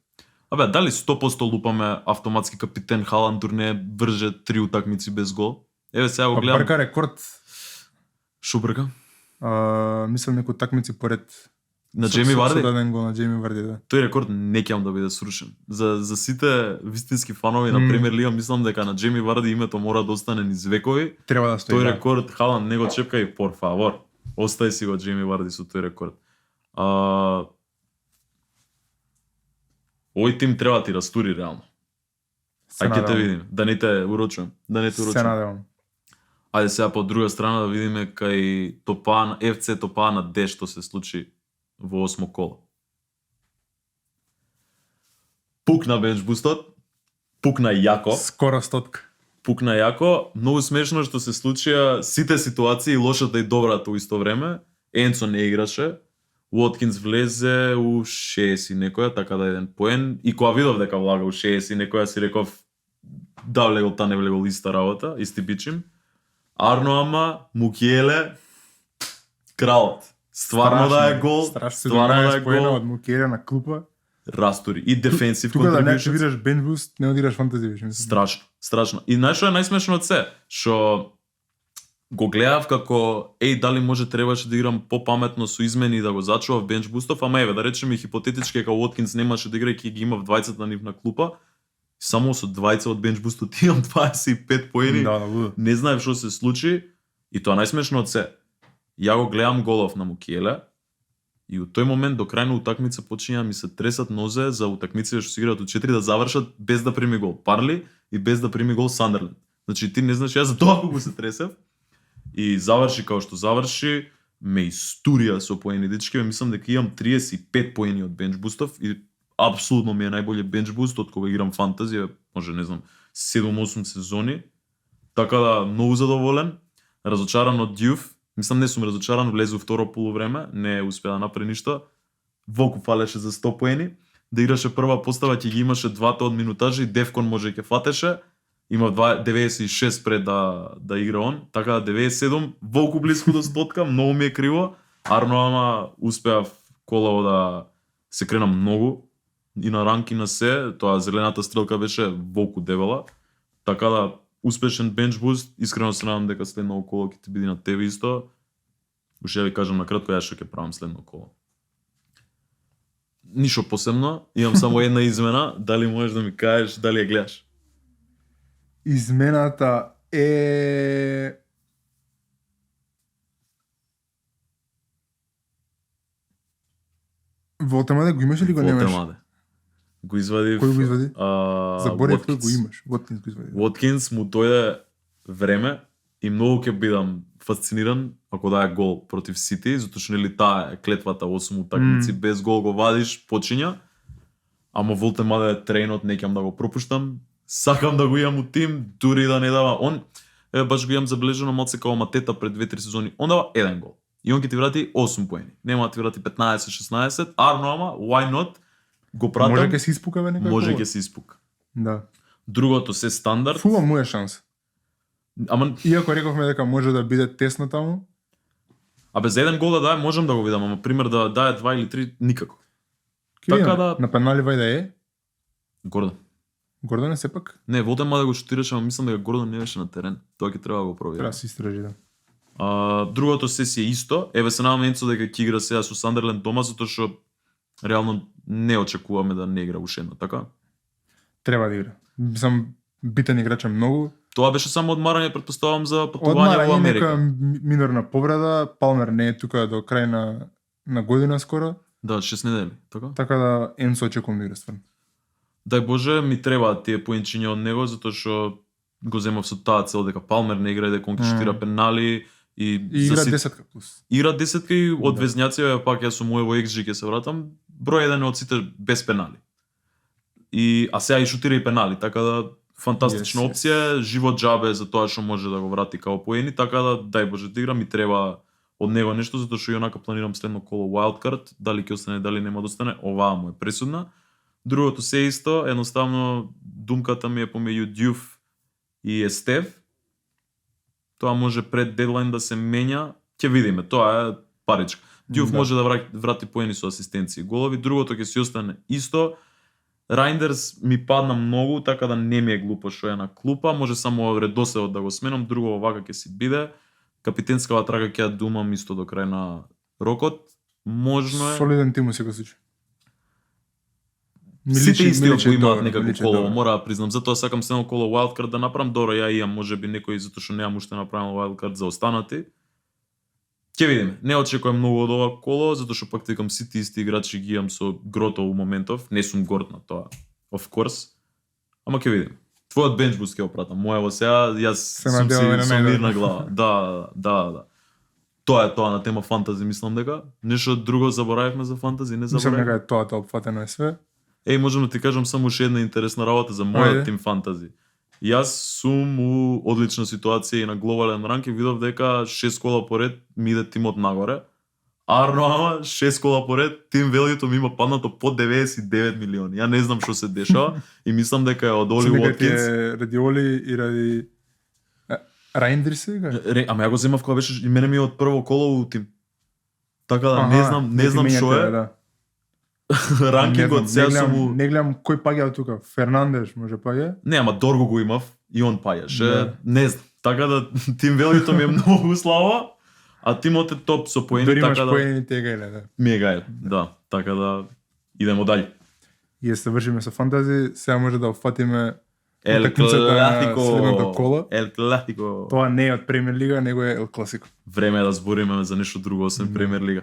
Абе, дали 100% лупаме автоматски капитен Халанд турне врже 3 утакмици без гол? Еве сега го гледам. Брка рекорд, Шо брка? мислам некои такмици поред. На Джейми Варди? Со даден гол на Джейми Варди, да. Тој рекорд не ќе да биде срушен. За сите вистински фанови на Премиер Лига мислам дека на Джейми Варди името мора да остане низ векови. Треба да стои. Тој да. рекорд Халанд не го чепкај, por favor. Остај си го Джейми Варди со тој рекорд. Овој тим треба да ти растури реално. Се Ај ќе те надевам. видиме, да не те урочувам, Се надевам. Ајде сега по друга страна да видиме кај Топан, FC Топан на Д што се случи во 8 коло. Пукна бенчбустот, пукна јако, Скоро стотка. пукна јако, многу смешно што се случија сите ситуации, лошата и добрата во исто време. Енцо не играше, Уоткинс влезе у 6 и некоја, така да еден поен, и кога видов дека влага у 6 и некоја си реков да влегол та не влегол иста работа, исти бичим. Арно ама, Мукиеле, кралот. Стварно да е гол, стварно да е поена гол. од Мукерија на клупа. Растури. И дефенсив Тука да не контрибјушн. активираш бенч буст, не одиграш фантази веќе, мислам. Страшно, страшно. И знаеш што е најсмешно од се? Што го гледав како дали може требаше да играм попаметно со измени и да го зачував бенч бустов, ама еве да речеме хипотетички дека Уоткинс немаше да игра и ги имав двајцата на нив на клупа. Само со двајца од бенч бустот имам 25 поени. Да, лудо. Не знаев што се случи и тоа најсмешно од се. Ја го гледам голов на Мукиеле и у тој момент до крај на утакмица почиња ми се тресат нозе за утакмиците што се играат од 4 да завршат без да прими гол Парли и без да прими гол Сандерленд. Значи ти не знаеш ја за тоа колку се тресев. И заврши као што заврши, ме истурија со поени дечки, мислам дека имам 35 поени од бенч бустов и апсолутно ми е најбоље бенч буст од кога играм фантази, може не знам 7-8 сезони. Така да многу задоволен, разочаран од Дјуф. Мислам не сум разочаран, влезе во второ полувреме, не успеа да направи ништо. Волку фалеше за 100 поени, да играше прва постава, ќе ги имаше двата од минутажи, Девкон може ќе фатеше. Има 96 пред да игра он, така да 97, Волку близко до стотка, многу ми е криво. Арно ама успеав колаво да се крена многу и на ранки на се, тоа зелената стрелка беше Волку дебела. Така да успешен бенч буст, искрено се надам дека следно коло ќе ти биде на тебе исто. Уште ви кажам на кратко ја што ќе правам следно коло. Ништо посебно, имам само една измена, дали можеш да ми кажеш дали ја гледаш? Измената е Волтемаде го имаш или го немаш? Волтемаде. Го извадив. Кој го извади? Заборев кој Watkins. го имаш. Воткинс го извади. Watkins му дојде време и многу ќе бидам фасциниран ако даде гол против Сити, затоа што нели таа е клетвата 8 утакмици без гол го вадиш, почиња. Ама Волтемаде е тренот, не ќе да го пропуштам. Сакам да го имам у тим, дури да не дава. Он баш го имам забележано малце као Матета пред 2-3 сезони. Он дава еден гол. И он ќе ти врати 8 поени. Нема да ти врати 15-16. Арно ама, why not? Го пратам. Може ќе се испука бе некој. Може ќе се испука. Да. Другото се стандард. Фулам му е шанс. Ама Иако рековме дека може да биде тесно таму. без еден гол да даде можам да го видам, ама пример да даде 2 или 3 никако. Ќе Така видиме. да- На пенали вајда е. Гордон. Гордон е сепак. Не, Волтемаде да го шутираше, ама мислам дека Гордон не беше на терен. Тоа ќе треба да го провери. Треба да се истражи, да. Другото се си е исто. Еве се надам Енцо дека ќе игра сега со Сандерленд дома, затоа што реално не очекуваме да не игра уште едно, така? Треба да игра. Сам битен играч е многу. Тоа беше само одмарање, претпоставувам за патување во Одмара и Америка. нека минорна повреда. Палмер не е тука до крај на година скоро. Да, 6 недели, така? Така да Енсо очекувам да игра стварно. Дај Боже, ми требаат тие поенчиња од него, затоа што го земав со таа цел дека Палмер не игра и дека он ќе шутира пенали и И за игра сит- 10 плюс. Игра десетка и од Да. везнјаци, пак јас со моево XG ќе се вратам, број еден од сите без пенали. А сега и шутира и пенали, така да фантастична Yes, опција, живот џабе за тоа што може да го врати као поени, така да дај Боже да игра, ми треба од него нешто, затоа што јонака планирам следно коло wildcard, дали ќе остане, дали нема да остане, оваа му е пресудна. Другото се исто, едноставно думката ми е помеѓу Дјуф и Естев. Тоа може пред дедлайн да се менја, ќе видиме, тоа е паричка. Дјуф Да. може да врати поени со асистенции и голови, другото ќе си остане исто. Райндерс ми падна многу, така да не ми е глупо што е на клупа, може само редоследот да го сменам, друго овака ќе си биде. Капитенскава трака ќе ја думам исто до крај на рокот. Можно е. Солиден тим се го случи. Сите исти го имаат добро, некако личи коло, добро. мора да признам. Затоа сакам следно коло wildcard да направам. Добро, ја имам можеби некој затоа што немам уште направено wildcard за останати. Ќе видиме. Не очекувам многу од ова коло, затоа што пак текам сите исти играчи ги имам со грото у моментов. Не сум горд на тоа. Of course. Ама ќе видиме. Твојот бенчбуст ќе го пратам. Моево сега, јас сум надеваме на си со најдобро. мирна глава. Да. Тоа е тоа на тема фантази, мислам дека. Нешто друго заборавивме за фантази, не Мислам заборавивме. дека е тоа опфатено е све. Можам да ти кажам само уште една интересна работа за Ајде. мојот тим фантази. Јас сум у одлична ситуација и на глобален ранг и видов дека 6 кола поред ми иде тимот нагоре. Арно ама 6 кола поред тим велјито ми има паднато по 99 милиони. Ја не знам што се дешава и мислам дека е од Оли Мислам дека ти Уоткинс. е ради Оли и ради Райндер сега? Ама ја го земав кога беше и мене ми е од прво коло у тим. Така да не знам што е. Да. Ранкингот сега сум у Не гледам кој паѓа тука. Фернандеш може паѓа. Не, ама Дорго го имав и он паѓаше. Да. Не знам. Така да тим велјито ми е многу слаба, а тимот е топ со поени, Дори имаш така да поени тега или да. ми е гај. Да, така да идемо дале. И да се вршиме со фантази, сега може да опфатиме Ел утакмицата на следното Класико. коло. Ел Класико. Тоа не е од Премиер лига, него е Ел Класико. Време е да збориме за нешто друго освен Да. Премиер лига.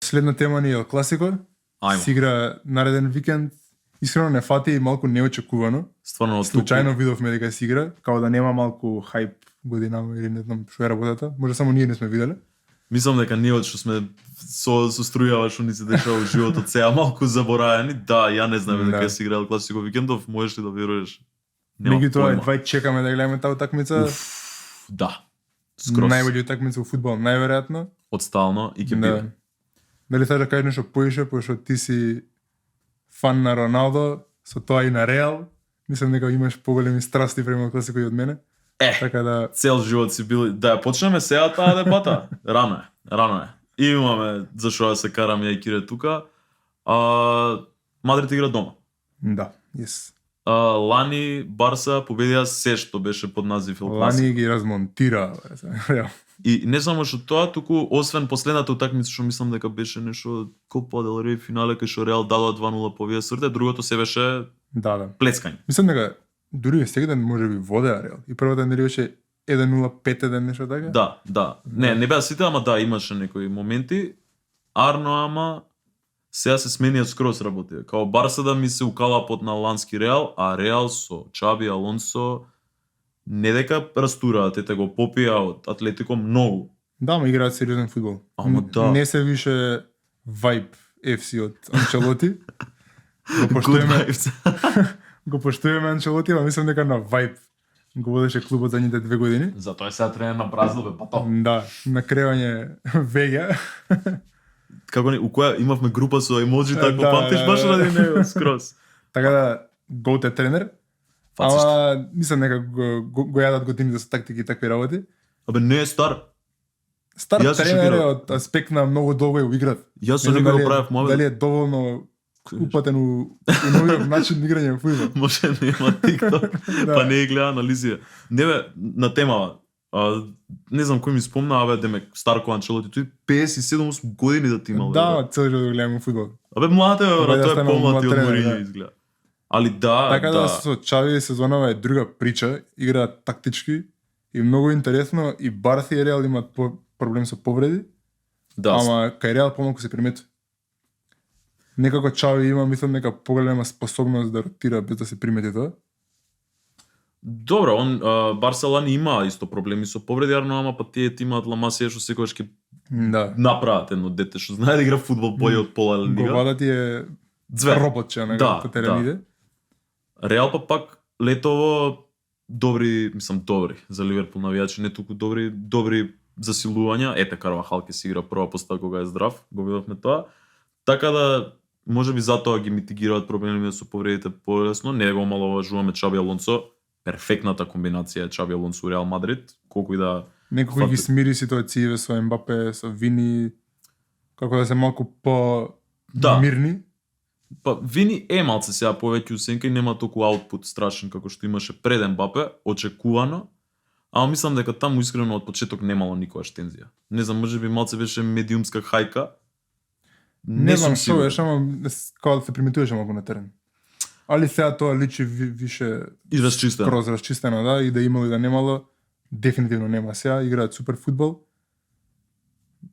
Следна тема ни е Ел Класико. Ајмо. Се игра нареден викенд. Искрено не фати и малку неочекувано. Стварно од Случајно видовме дека се игра, као да нема малку хајп годинава или не знам што е работата. Може само ние не сме виделе. Мислам дека ние од што сме со струјава што ни се дешава во животот сега малку забораени. Да, ја не знам дека Да. се игра Ел Класико викендов, можеш ли да веруваш? Меѓутоа, појма. едва чекаме да гледаме таа утакмица. Да. Скрос. Најбоља утакмица во фудбал, најверојатно. Одстално и ќе биде. Дали сакаш да кажеш нешто поише, пошто ти си фан на Роналдо, со тоа и на Реал. Мислам дека имаш поголеми страсти према Класико и од мене. Така да Цел живот си бил да ја почнеме сега таа дебата. Рано е. Имаме за што да се карам ја и Кире тука. Мадрид игра дома. да, yes. Лани Барса победија се што беше под назив Ел Класико. Лани ги размонтира, Реал. И не само што тоа, туку освен последната утакмица што мислам дека беше нешто Копа дел Рей финале кај што Реал дала 2-0 повија срде, другото се беше Да. плескање. Мислам дека дури и сега ден може би водеа Реал. И првата нели беше 1-0, 5-1, нешто така? Да. Не беа сите, ама да, имаше некои моменти. Арно, ама сега се смениат скроз работи. Као Барса да ми се укала под на лански Реал, а Реал со Чаби Алонсо не дека растураат, ете го попија од Атлетико многу. Да, ма играат сериозен фудбал. Ама да. Не се више Vibe FC од Анчелоти. Good vibes. Го поштуваме Анчелоти, ама мислам дека на Vibe го водеше клубот задните 2 години. Затоа е сега тренер на Бразил, бе, па то. Да, на кревање вега. Како не, у која имавме група со емоджи, така Да, памтиш баш ради него скроз. Така да, гоут е тренер. Фациште. Ама мислам дека го јадат годините со тактики и такви работи. Абе не е стар. Стар Јас се тренер е шокирав. од аспект на многу долго е уиграт. Јас со Не знам него дали го е- правев муавет. Дали е доволно упатен у новиот начин на играње во фудбал. Може нема TikTok, Да. па не ги гледа анализија. Не бе, на темава. Не знам кој ми спомна, абе демек Старко Анчелоти, тој 57 години да ти имал. Да, цел живот го гледам фудбал. Абе млад е, бе, Абе, да тој е станал помлад и од млад тренер, Морињо да. изгледа. Али да, Така да да. со Чави сезонава е друга прича, играат тактички и многу интересно и Барси и Реал имаат проблем со повреди, Да, ама кај Реал помалку се приметува. Некако Чави има, мислам, нека поголема способност да ротира без да се примети тоа. добро, он Барселона има исто проблеми со повреди, ама па тие имаат Ламасија што секогаш ќе Да. направат едно дете што знае да игра фудбал бој од пола лига. Говада ти е Звер. роботче на Да, по терените. Реал па пак летово добри за Ливерпул навијачи, не толку добри засилувања. Ете Карвахал ќе си игра прва постава кога е здрав, го видовме тоа. Така да можеби затоа ги митигираат проблемите со повредите полесно, не го омаловажуваме Чаби Алонсо, перфектната комбинација е Чаби Алонсо и Реал Мадрид, колку и да Некој ги смири ситуациите со Ембапе, со Вини, како да се малку по Да. мирни. Па Вини е малце сега повеќе усенка и нема толку аутпут страшен како што имаше пред Ембапе, очекувано. Ама мислам дека таму искрено од почеток немало никогаш тензија. Не знам, можеби малце беше медиумска хајка. Не знам што сигурен. беше, ама како да се приметуваше малку на терен. Али сега тоа личи више И расчистено. скроз расчистено, да, и да имало и да немало, дефинитивно нема. Сега играат супер фудбал.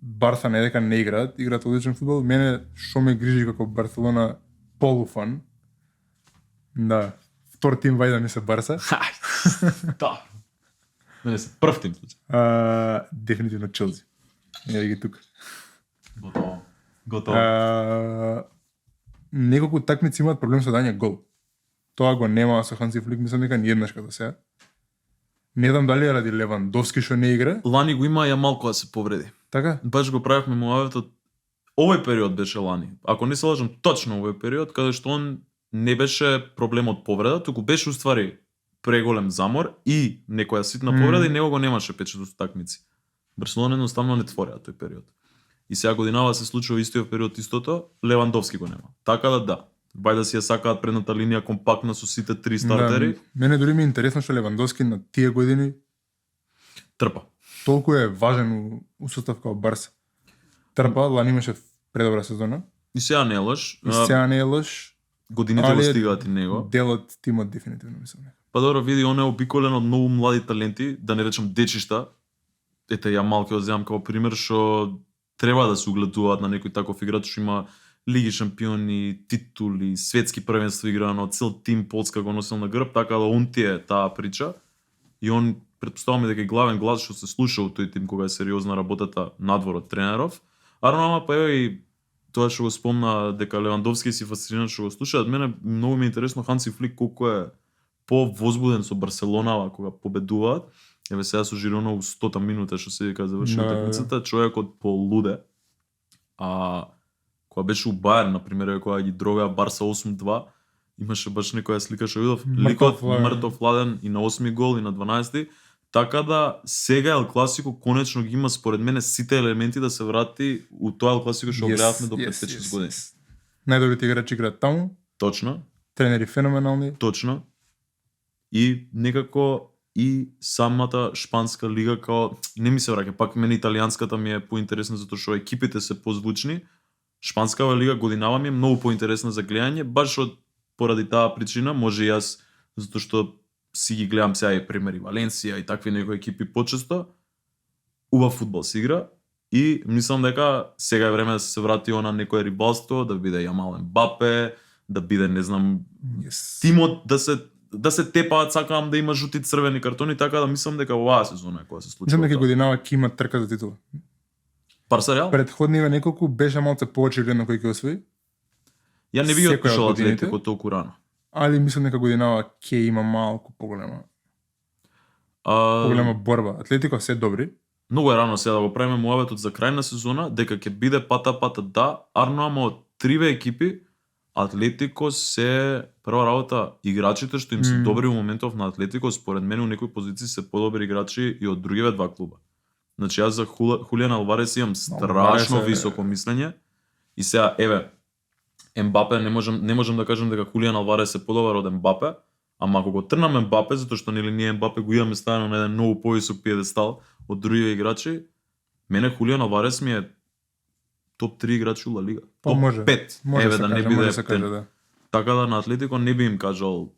Барса не дека не играат одличен фудбал. Мене што ме грижи како Барселона полуфан. Да, втор тим вајда ми се Барса. Да. Мене се прв тим случај. Дефинитивно Челси. Ја ги тука. Готово. Неколку такмици имаат проблем со дање гол. Тоа го нема со Ханси Флик, мислам дека ни еднаш като сега. Не знам дали е ради Левандовски што не игра, Лани го има ја малку да се повреди. така? Баш го правевме муаветот. Овој период беше лани. Ако не се лажам, точно овој период каде што он не беше проблем од повреда, туку беше уствари преголем замор и некоја ситна повреда и него го немаше печет од такмици. Барселона едноставно не твореа тој период. И сега годинава се случува истиот период истото, Левандовски го нема. Така да. Вајда си ја сакаат предната линија компактна со сите три стартери. Да, мене дури ми е интересно што Левандовски на тие години Трпа. толку е важен у состав као Барса. Трпа, лани имаше предобра сезона. И сега не е лош. И сега не е лош. Годините али го е стигаат и него. Дел од тимот дефинитивно мислам. Па добро, види, он е обиколен од многу млади таленти, да не речам дечишта. Ете, ја малку ја земам како пример, што треба да се угледуваат на некој таков играч што има лиги шампиони, титули, светски првенства играно, цел тим Полска го носел на грб, така да он ти е таа прича. И он, претпоставаме дека е главен глас што се слуша у тој тим кога е сериозна работата надвор од тренеров. Ама па ево и тоа што го спомна дека Левандовски си фасциниран што го слуша, од мене многу ми е интересно Ханси Флик колку е повозбуден со Барселона кога победуваат. Еве сега со Жирона у 100-та минута што се вика завршила Да. такмицата, човекот полуде. Кога беше у Бајерн, на пример, кога ги дровеа Барса 8-2, имаше баш некоја слика што видов, ликот мртов ладен и на 8 гол и на 12. Така да сега Ел Класико конечно ги има според мене сите елементи да се врати у тоа Ел Класико што гледавме до 5-6 години. Најдобрите играчи играат таму, Точно, тренери феноменални. точно. И некако и самата шпанска лига као не ми се враќа, пак мене италијанската ми е поинтересна затоа што екипите се позвучни. Шпанскава лига годинава ми е многу поинтересна за гледање, баш поради таа причина, може и јас затоа што си ги гледам сега и примери Валенсија и такви некои екипи почесто, убав фудбал се игра и мислам дека сега е време да се врати на некое рибалство, да биде Јамал Ембапе, да биде не знам тимот да се тепаат, сакам да има жути црвени картони, така да мислам дека оваа сезона е која се случува. Мислам дека годинава ќе има трка за титула. Барса Реал? Предходниве неколку беше малце повеќе гледано кој ќе освои. Ја не би секоја од отпишал годините. Атлетико толку рано. Али мислам дека годинава ќе има малку поголема борба. Атлетико се добри. Многу е рано сега да го правиме муабетот за крај на сезона, дека ќе биде пата да, арно ама од триве екипи, Атлетико се прва работа играчите што им се добри во моментов на Атлетико, според мене у некои позиции се подобри играчи и од другиве два клуба. Значи јас за Хулиан Алварес имам страшно високо мислење и сега еве Ембапе не можам да кажам дека Хулиан Алварес е подобар од Ембапе, ама ако го трнам Ембапе затоа што нели ние Ембапе го имаме ставено на еден многу повисок пиедестал од другиве играчи, мене Хулиан Алварес ми е топ 3 играчи у Ла Лига. Топ 5. Еве да не биде ептен. да. Така да на Атлетико не би им кажал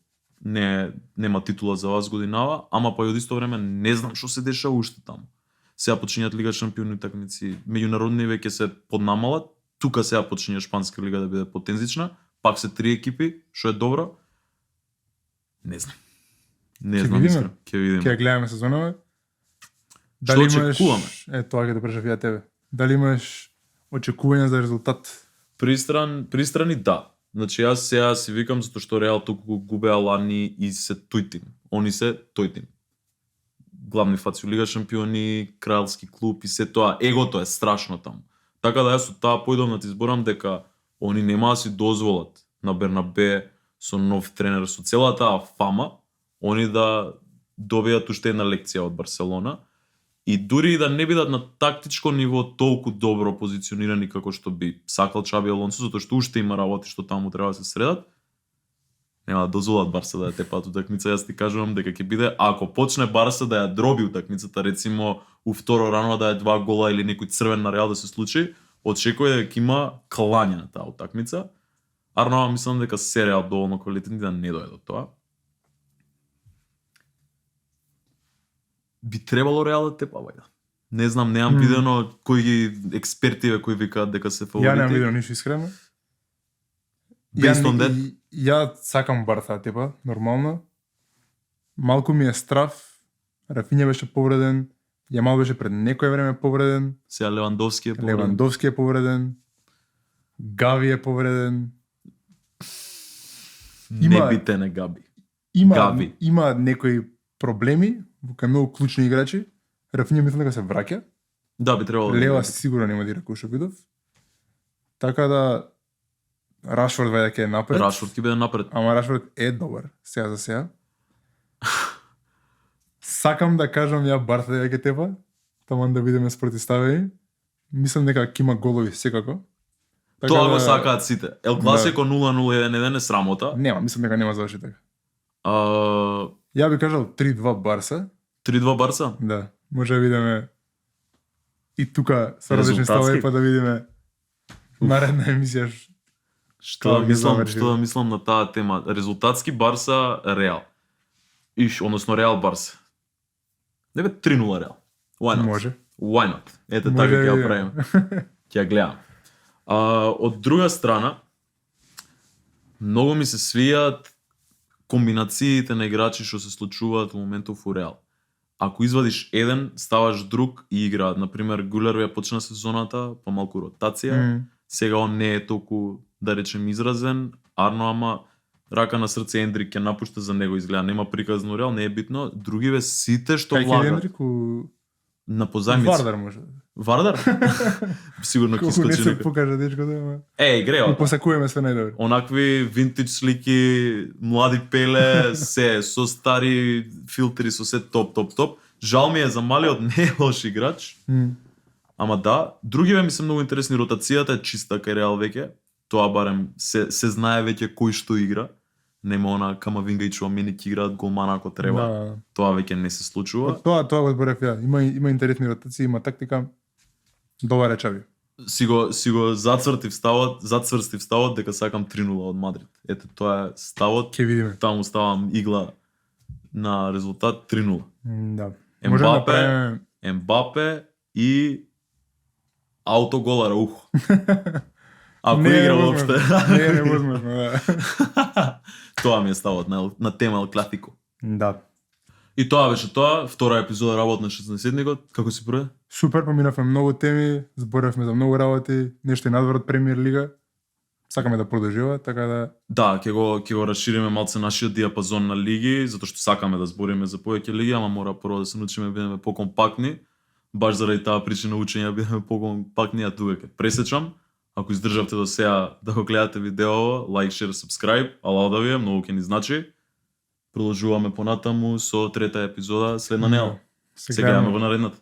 нема титула за вас годинава, ама па и од исто време не знам што се дешава уште таму. Сега почињаат Лига шампиони утакмици, меѓународни веќе се поднамалат, тука сега почиња шпанска лига да биде потензична, пак се 3 екипи, што е добро. Не знам. Не знам, искрено. Ќе видиме. Ќе гледаме сезонава. Што очекуваме? Тоа ќе те прашав ја тебе. Дали имаш очекувања за резултат? Пристрани да. Значи јас сега си викам затоа што Реал толку губеа лани и се тој тим. Они се тој тим. Главни фаци Лига шампиони, кралски клуб и се тоа, егото е страшно таму. Така да јас од таа појдов да ти зборам дека они нема да си дозволат на Бернабе со нов тренер, со целата таа фама, они да добијат уште една лекција од Барселона и дури да не бидат на тактичко ниво толку добро позиционирани како што би сакал Чаби Алонсо, затоа што уште има работи што таму треба да се средат, нема да дозволат Барса да ја тепаат утакмица. Јас ти кажувам дека ќе биде, ако почне Барса да ја дроби утакмицата, рецимо у второ рано да е 2 гола или некој црвен на Реал да се случи, очекувај дека има клање на таа утакмица. Арно мислам дека се Реал доволно квалитетни да не дојде до тоа. Би требало Реал да тепа, бајда. Не знам, неам видено кои ги експертиве кои викаат дека се фаворити. Ја немам видено ништо искрено. Based on that? Ја сакам Барса да тепа, нормално. Малку ми е страф. Рафиња беше повреден. Јамал беше пред некое време повреден. Сега Левандовски е повреден. Левандовски е повреден. Гави е повреден. Не бите не Габи. Гави. Има некои проблеми во кај многу клучни играчи. Рафиња мислам дека се враќа. Да, би требало. Лева сигурно нема да игра Шопидов. Така да Рашфорд вајде ќе е напред. Рашфорд ќе биде напред. Ама Рашфорд е добар, сега за сега. Сакам да кажам ја Барса дека ќе тепа, таман да бидеме спротивставени. Мислам дека ќе има голови секако. Така Тоа го сакаат сите. Ел Класико 0-0-1-1 е срамота. Нема, мислам дека нема заврши така. 3-2 Ја би кажал 3-2 Барса. Барса? Да, може да видиме и тука со различни ставови па да видиме наредна емисија. Што да мислам на таа тема? Резултатски Барса Реал. Односно Реал Барса. Не бе 3-0 Реал. Why not? Може. Why not? Ете така ќе ја правиме. Ќе ја гледам. Од друга страна, многу ми се свијат комбинациите на играчи што се случуваат во моментов у Реал. Ако извадиш еден, ставаш друг и играат. Например, Гулер ја почна сезоната, па малку ротација. Сега он не е толку, да речем, изразен. Арно, ама рака на срце Ендрик ќе напушта за него, изгледа. Нема приказно Реал, не е битно. Другиве сите што влагат. Кај Ендрик на позајмица. Вардар може. Вардар? Сигурно ќе искочи. Не се покажа дечкото, ама. Игрео. Посакуваме све најдобро. Онакви винтидж слики, млади пеле, се со стари филтри, со се топ. Жал ми е за малиот, не е лош играч. Ама да, другиве ми се многу интересни. Ротацијата е чиста кај Реал веќе. Тоа барем се знае веќе кој што игра. Нема она Камавинга и Чуамени ќе играат голмана ако треба. Да. Тоа веќе не се случува. Тоа го зборев ја. Има интересни ротации, има тактика. Добар речави. Си го зацврстив ставот дека сакам 3-0 од Мадрид. Ете тоа е ставот. Ќе видиме. Таму ставам игла на резултат 3-0. Да. Може да направиме Ембапе и аутогол Араухо. Ако Не е игра невозможно. уопште. Не е невозможно, да. Тоа ми е ставот на тема Ел Класико. Да. И тоа беше тоа, втора епизода работ на 16-седникот. Како си прве? Супер, поминавме многу теми, зборевме за многу работи, нешто и надвор од Премиер лига. Сакаме да продолжува, така да Да, ќе го расшириме малце нашиот диапазон на лиги, затоа што сакаме да збориме за повеќе лиги, ама мора прво да се научиме да бидеме покомпактни. Баш заради таа причина учење да бидеме покомпактни, а тука ќе пресечам. Ако издржавте до сега да го гледате видео, лайк, шер, сабскрајб, ала да ви е, многу ќе ни значи. Продолжуваме понатаму со трета епизода следна недела. Се гледаме во наредната.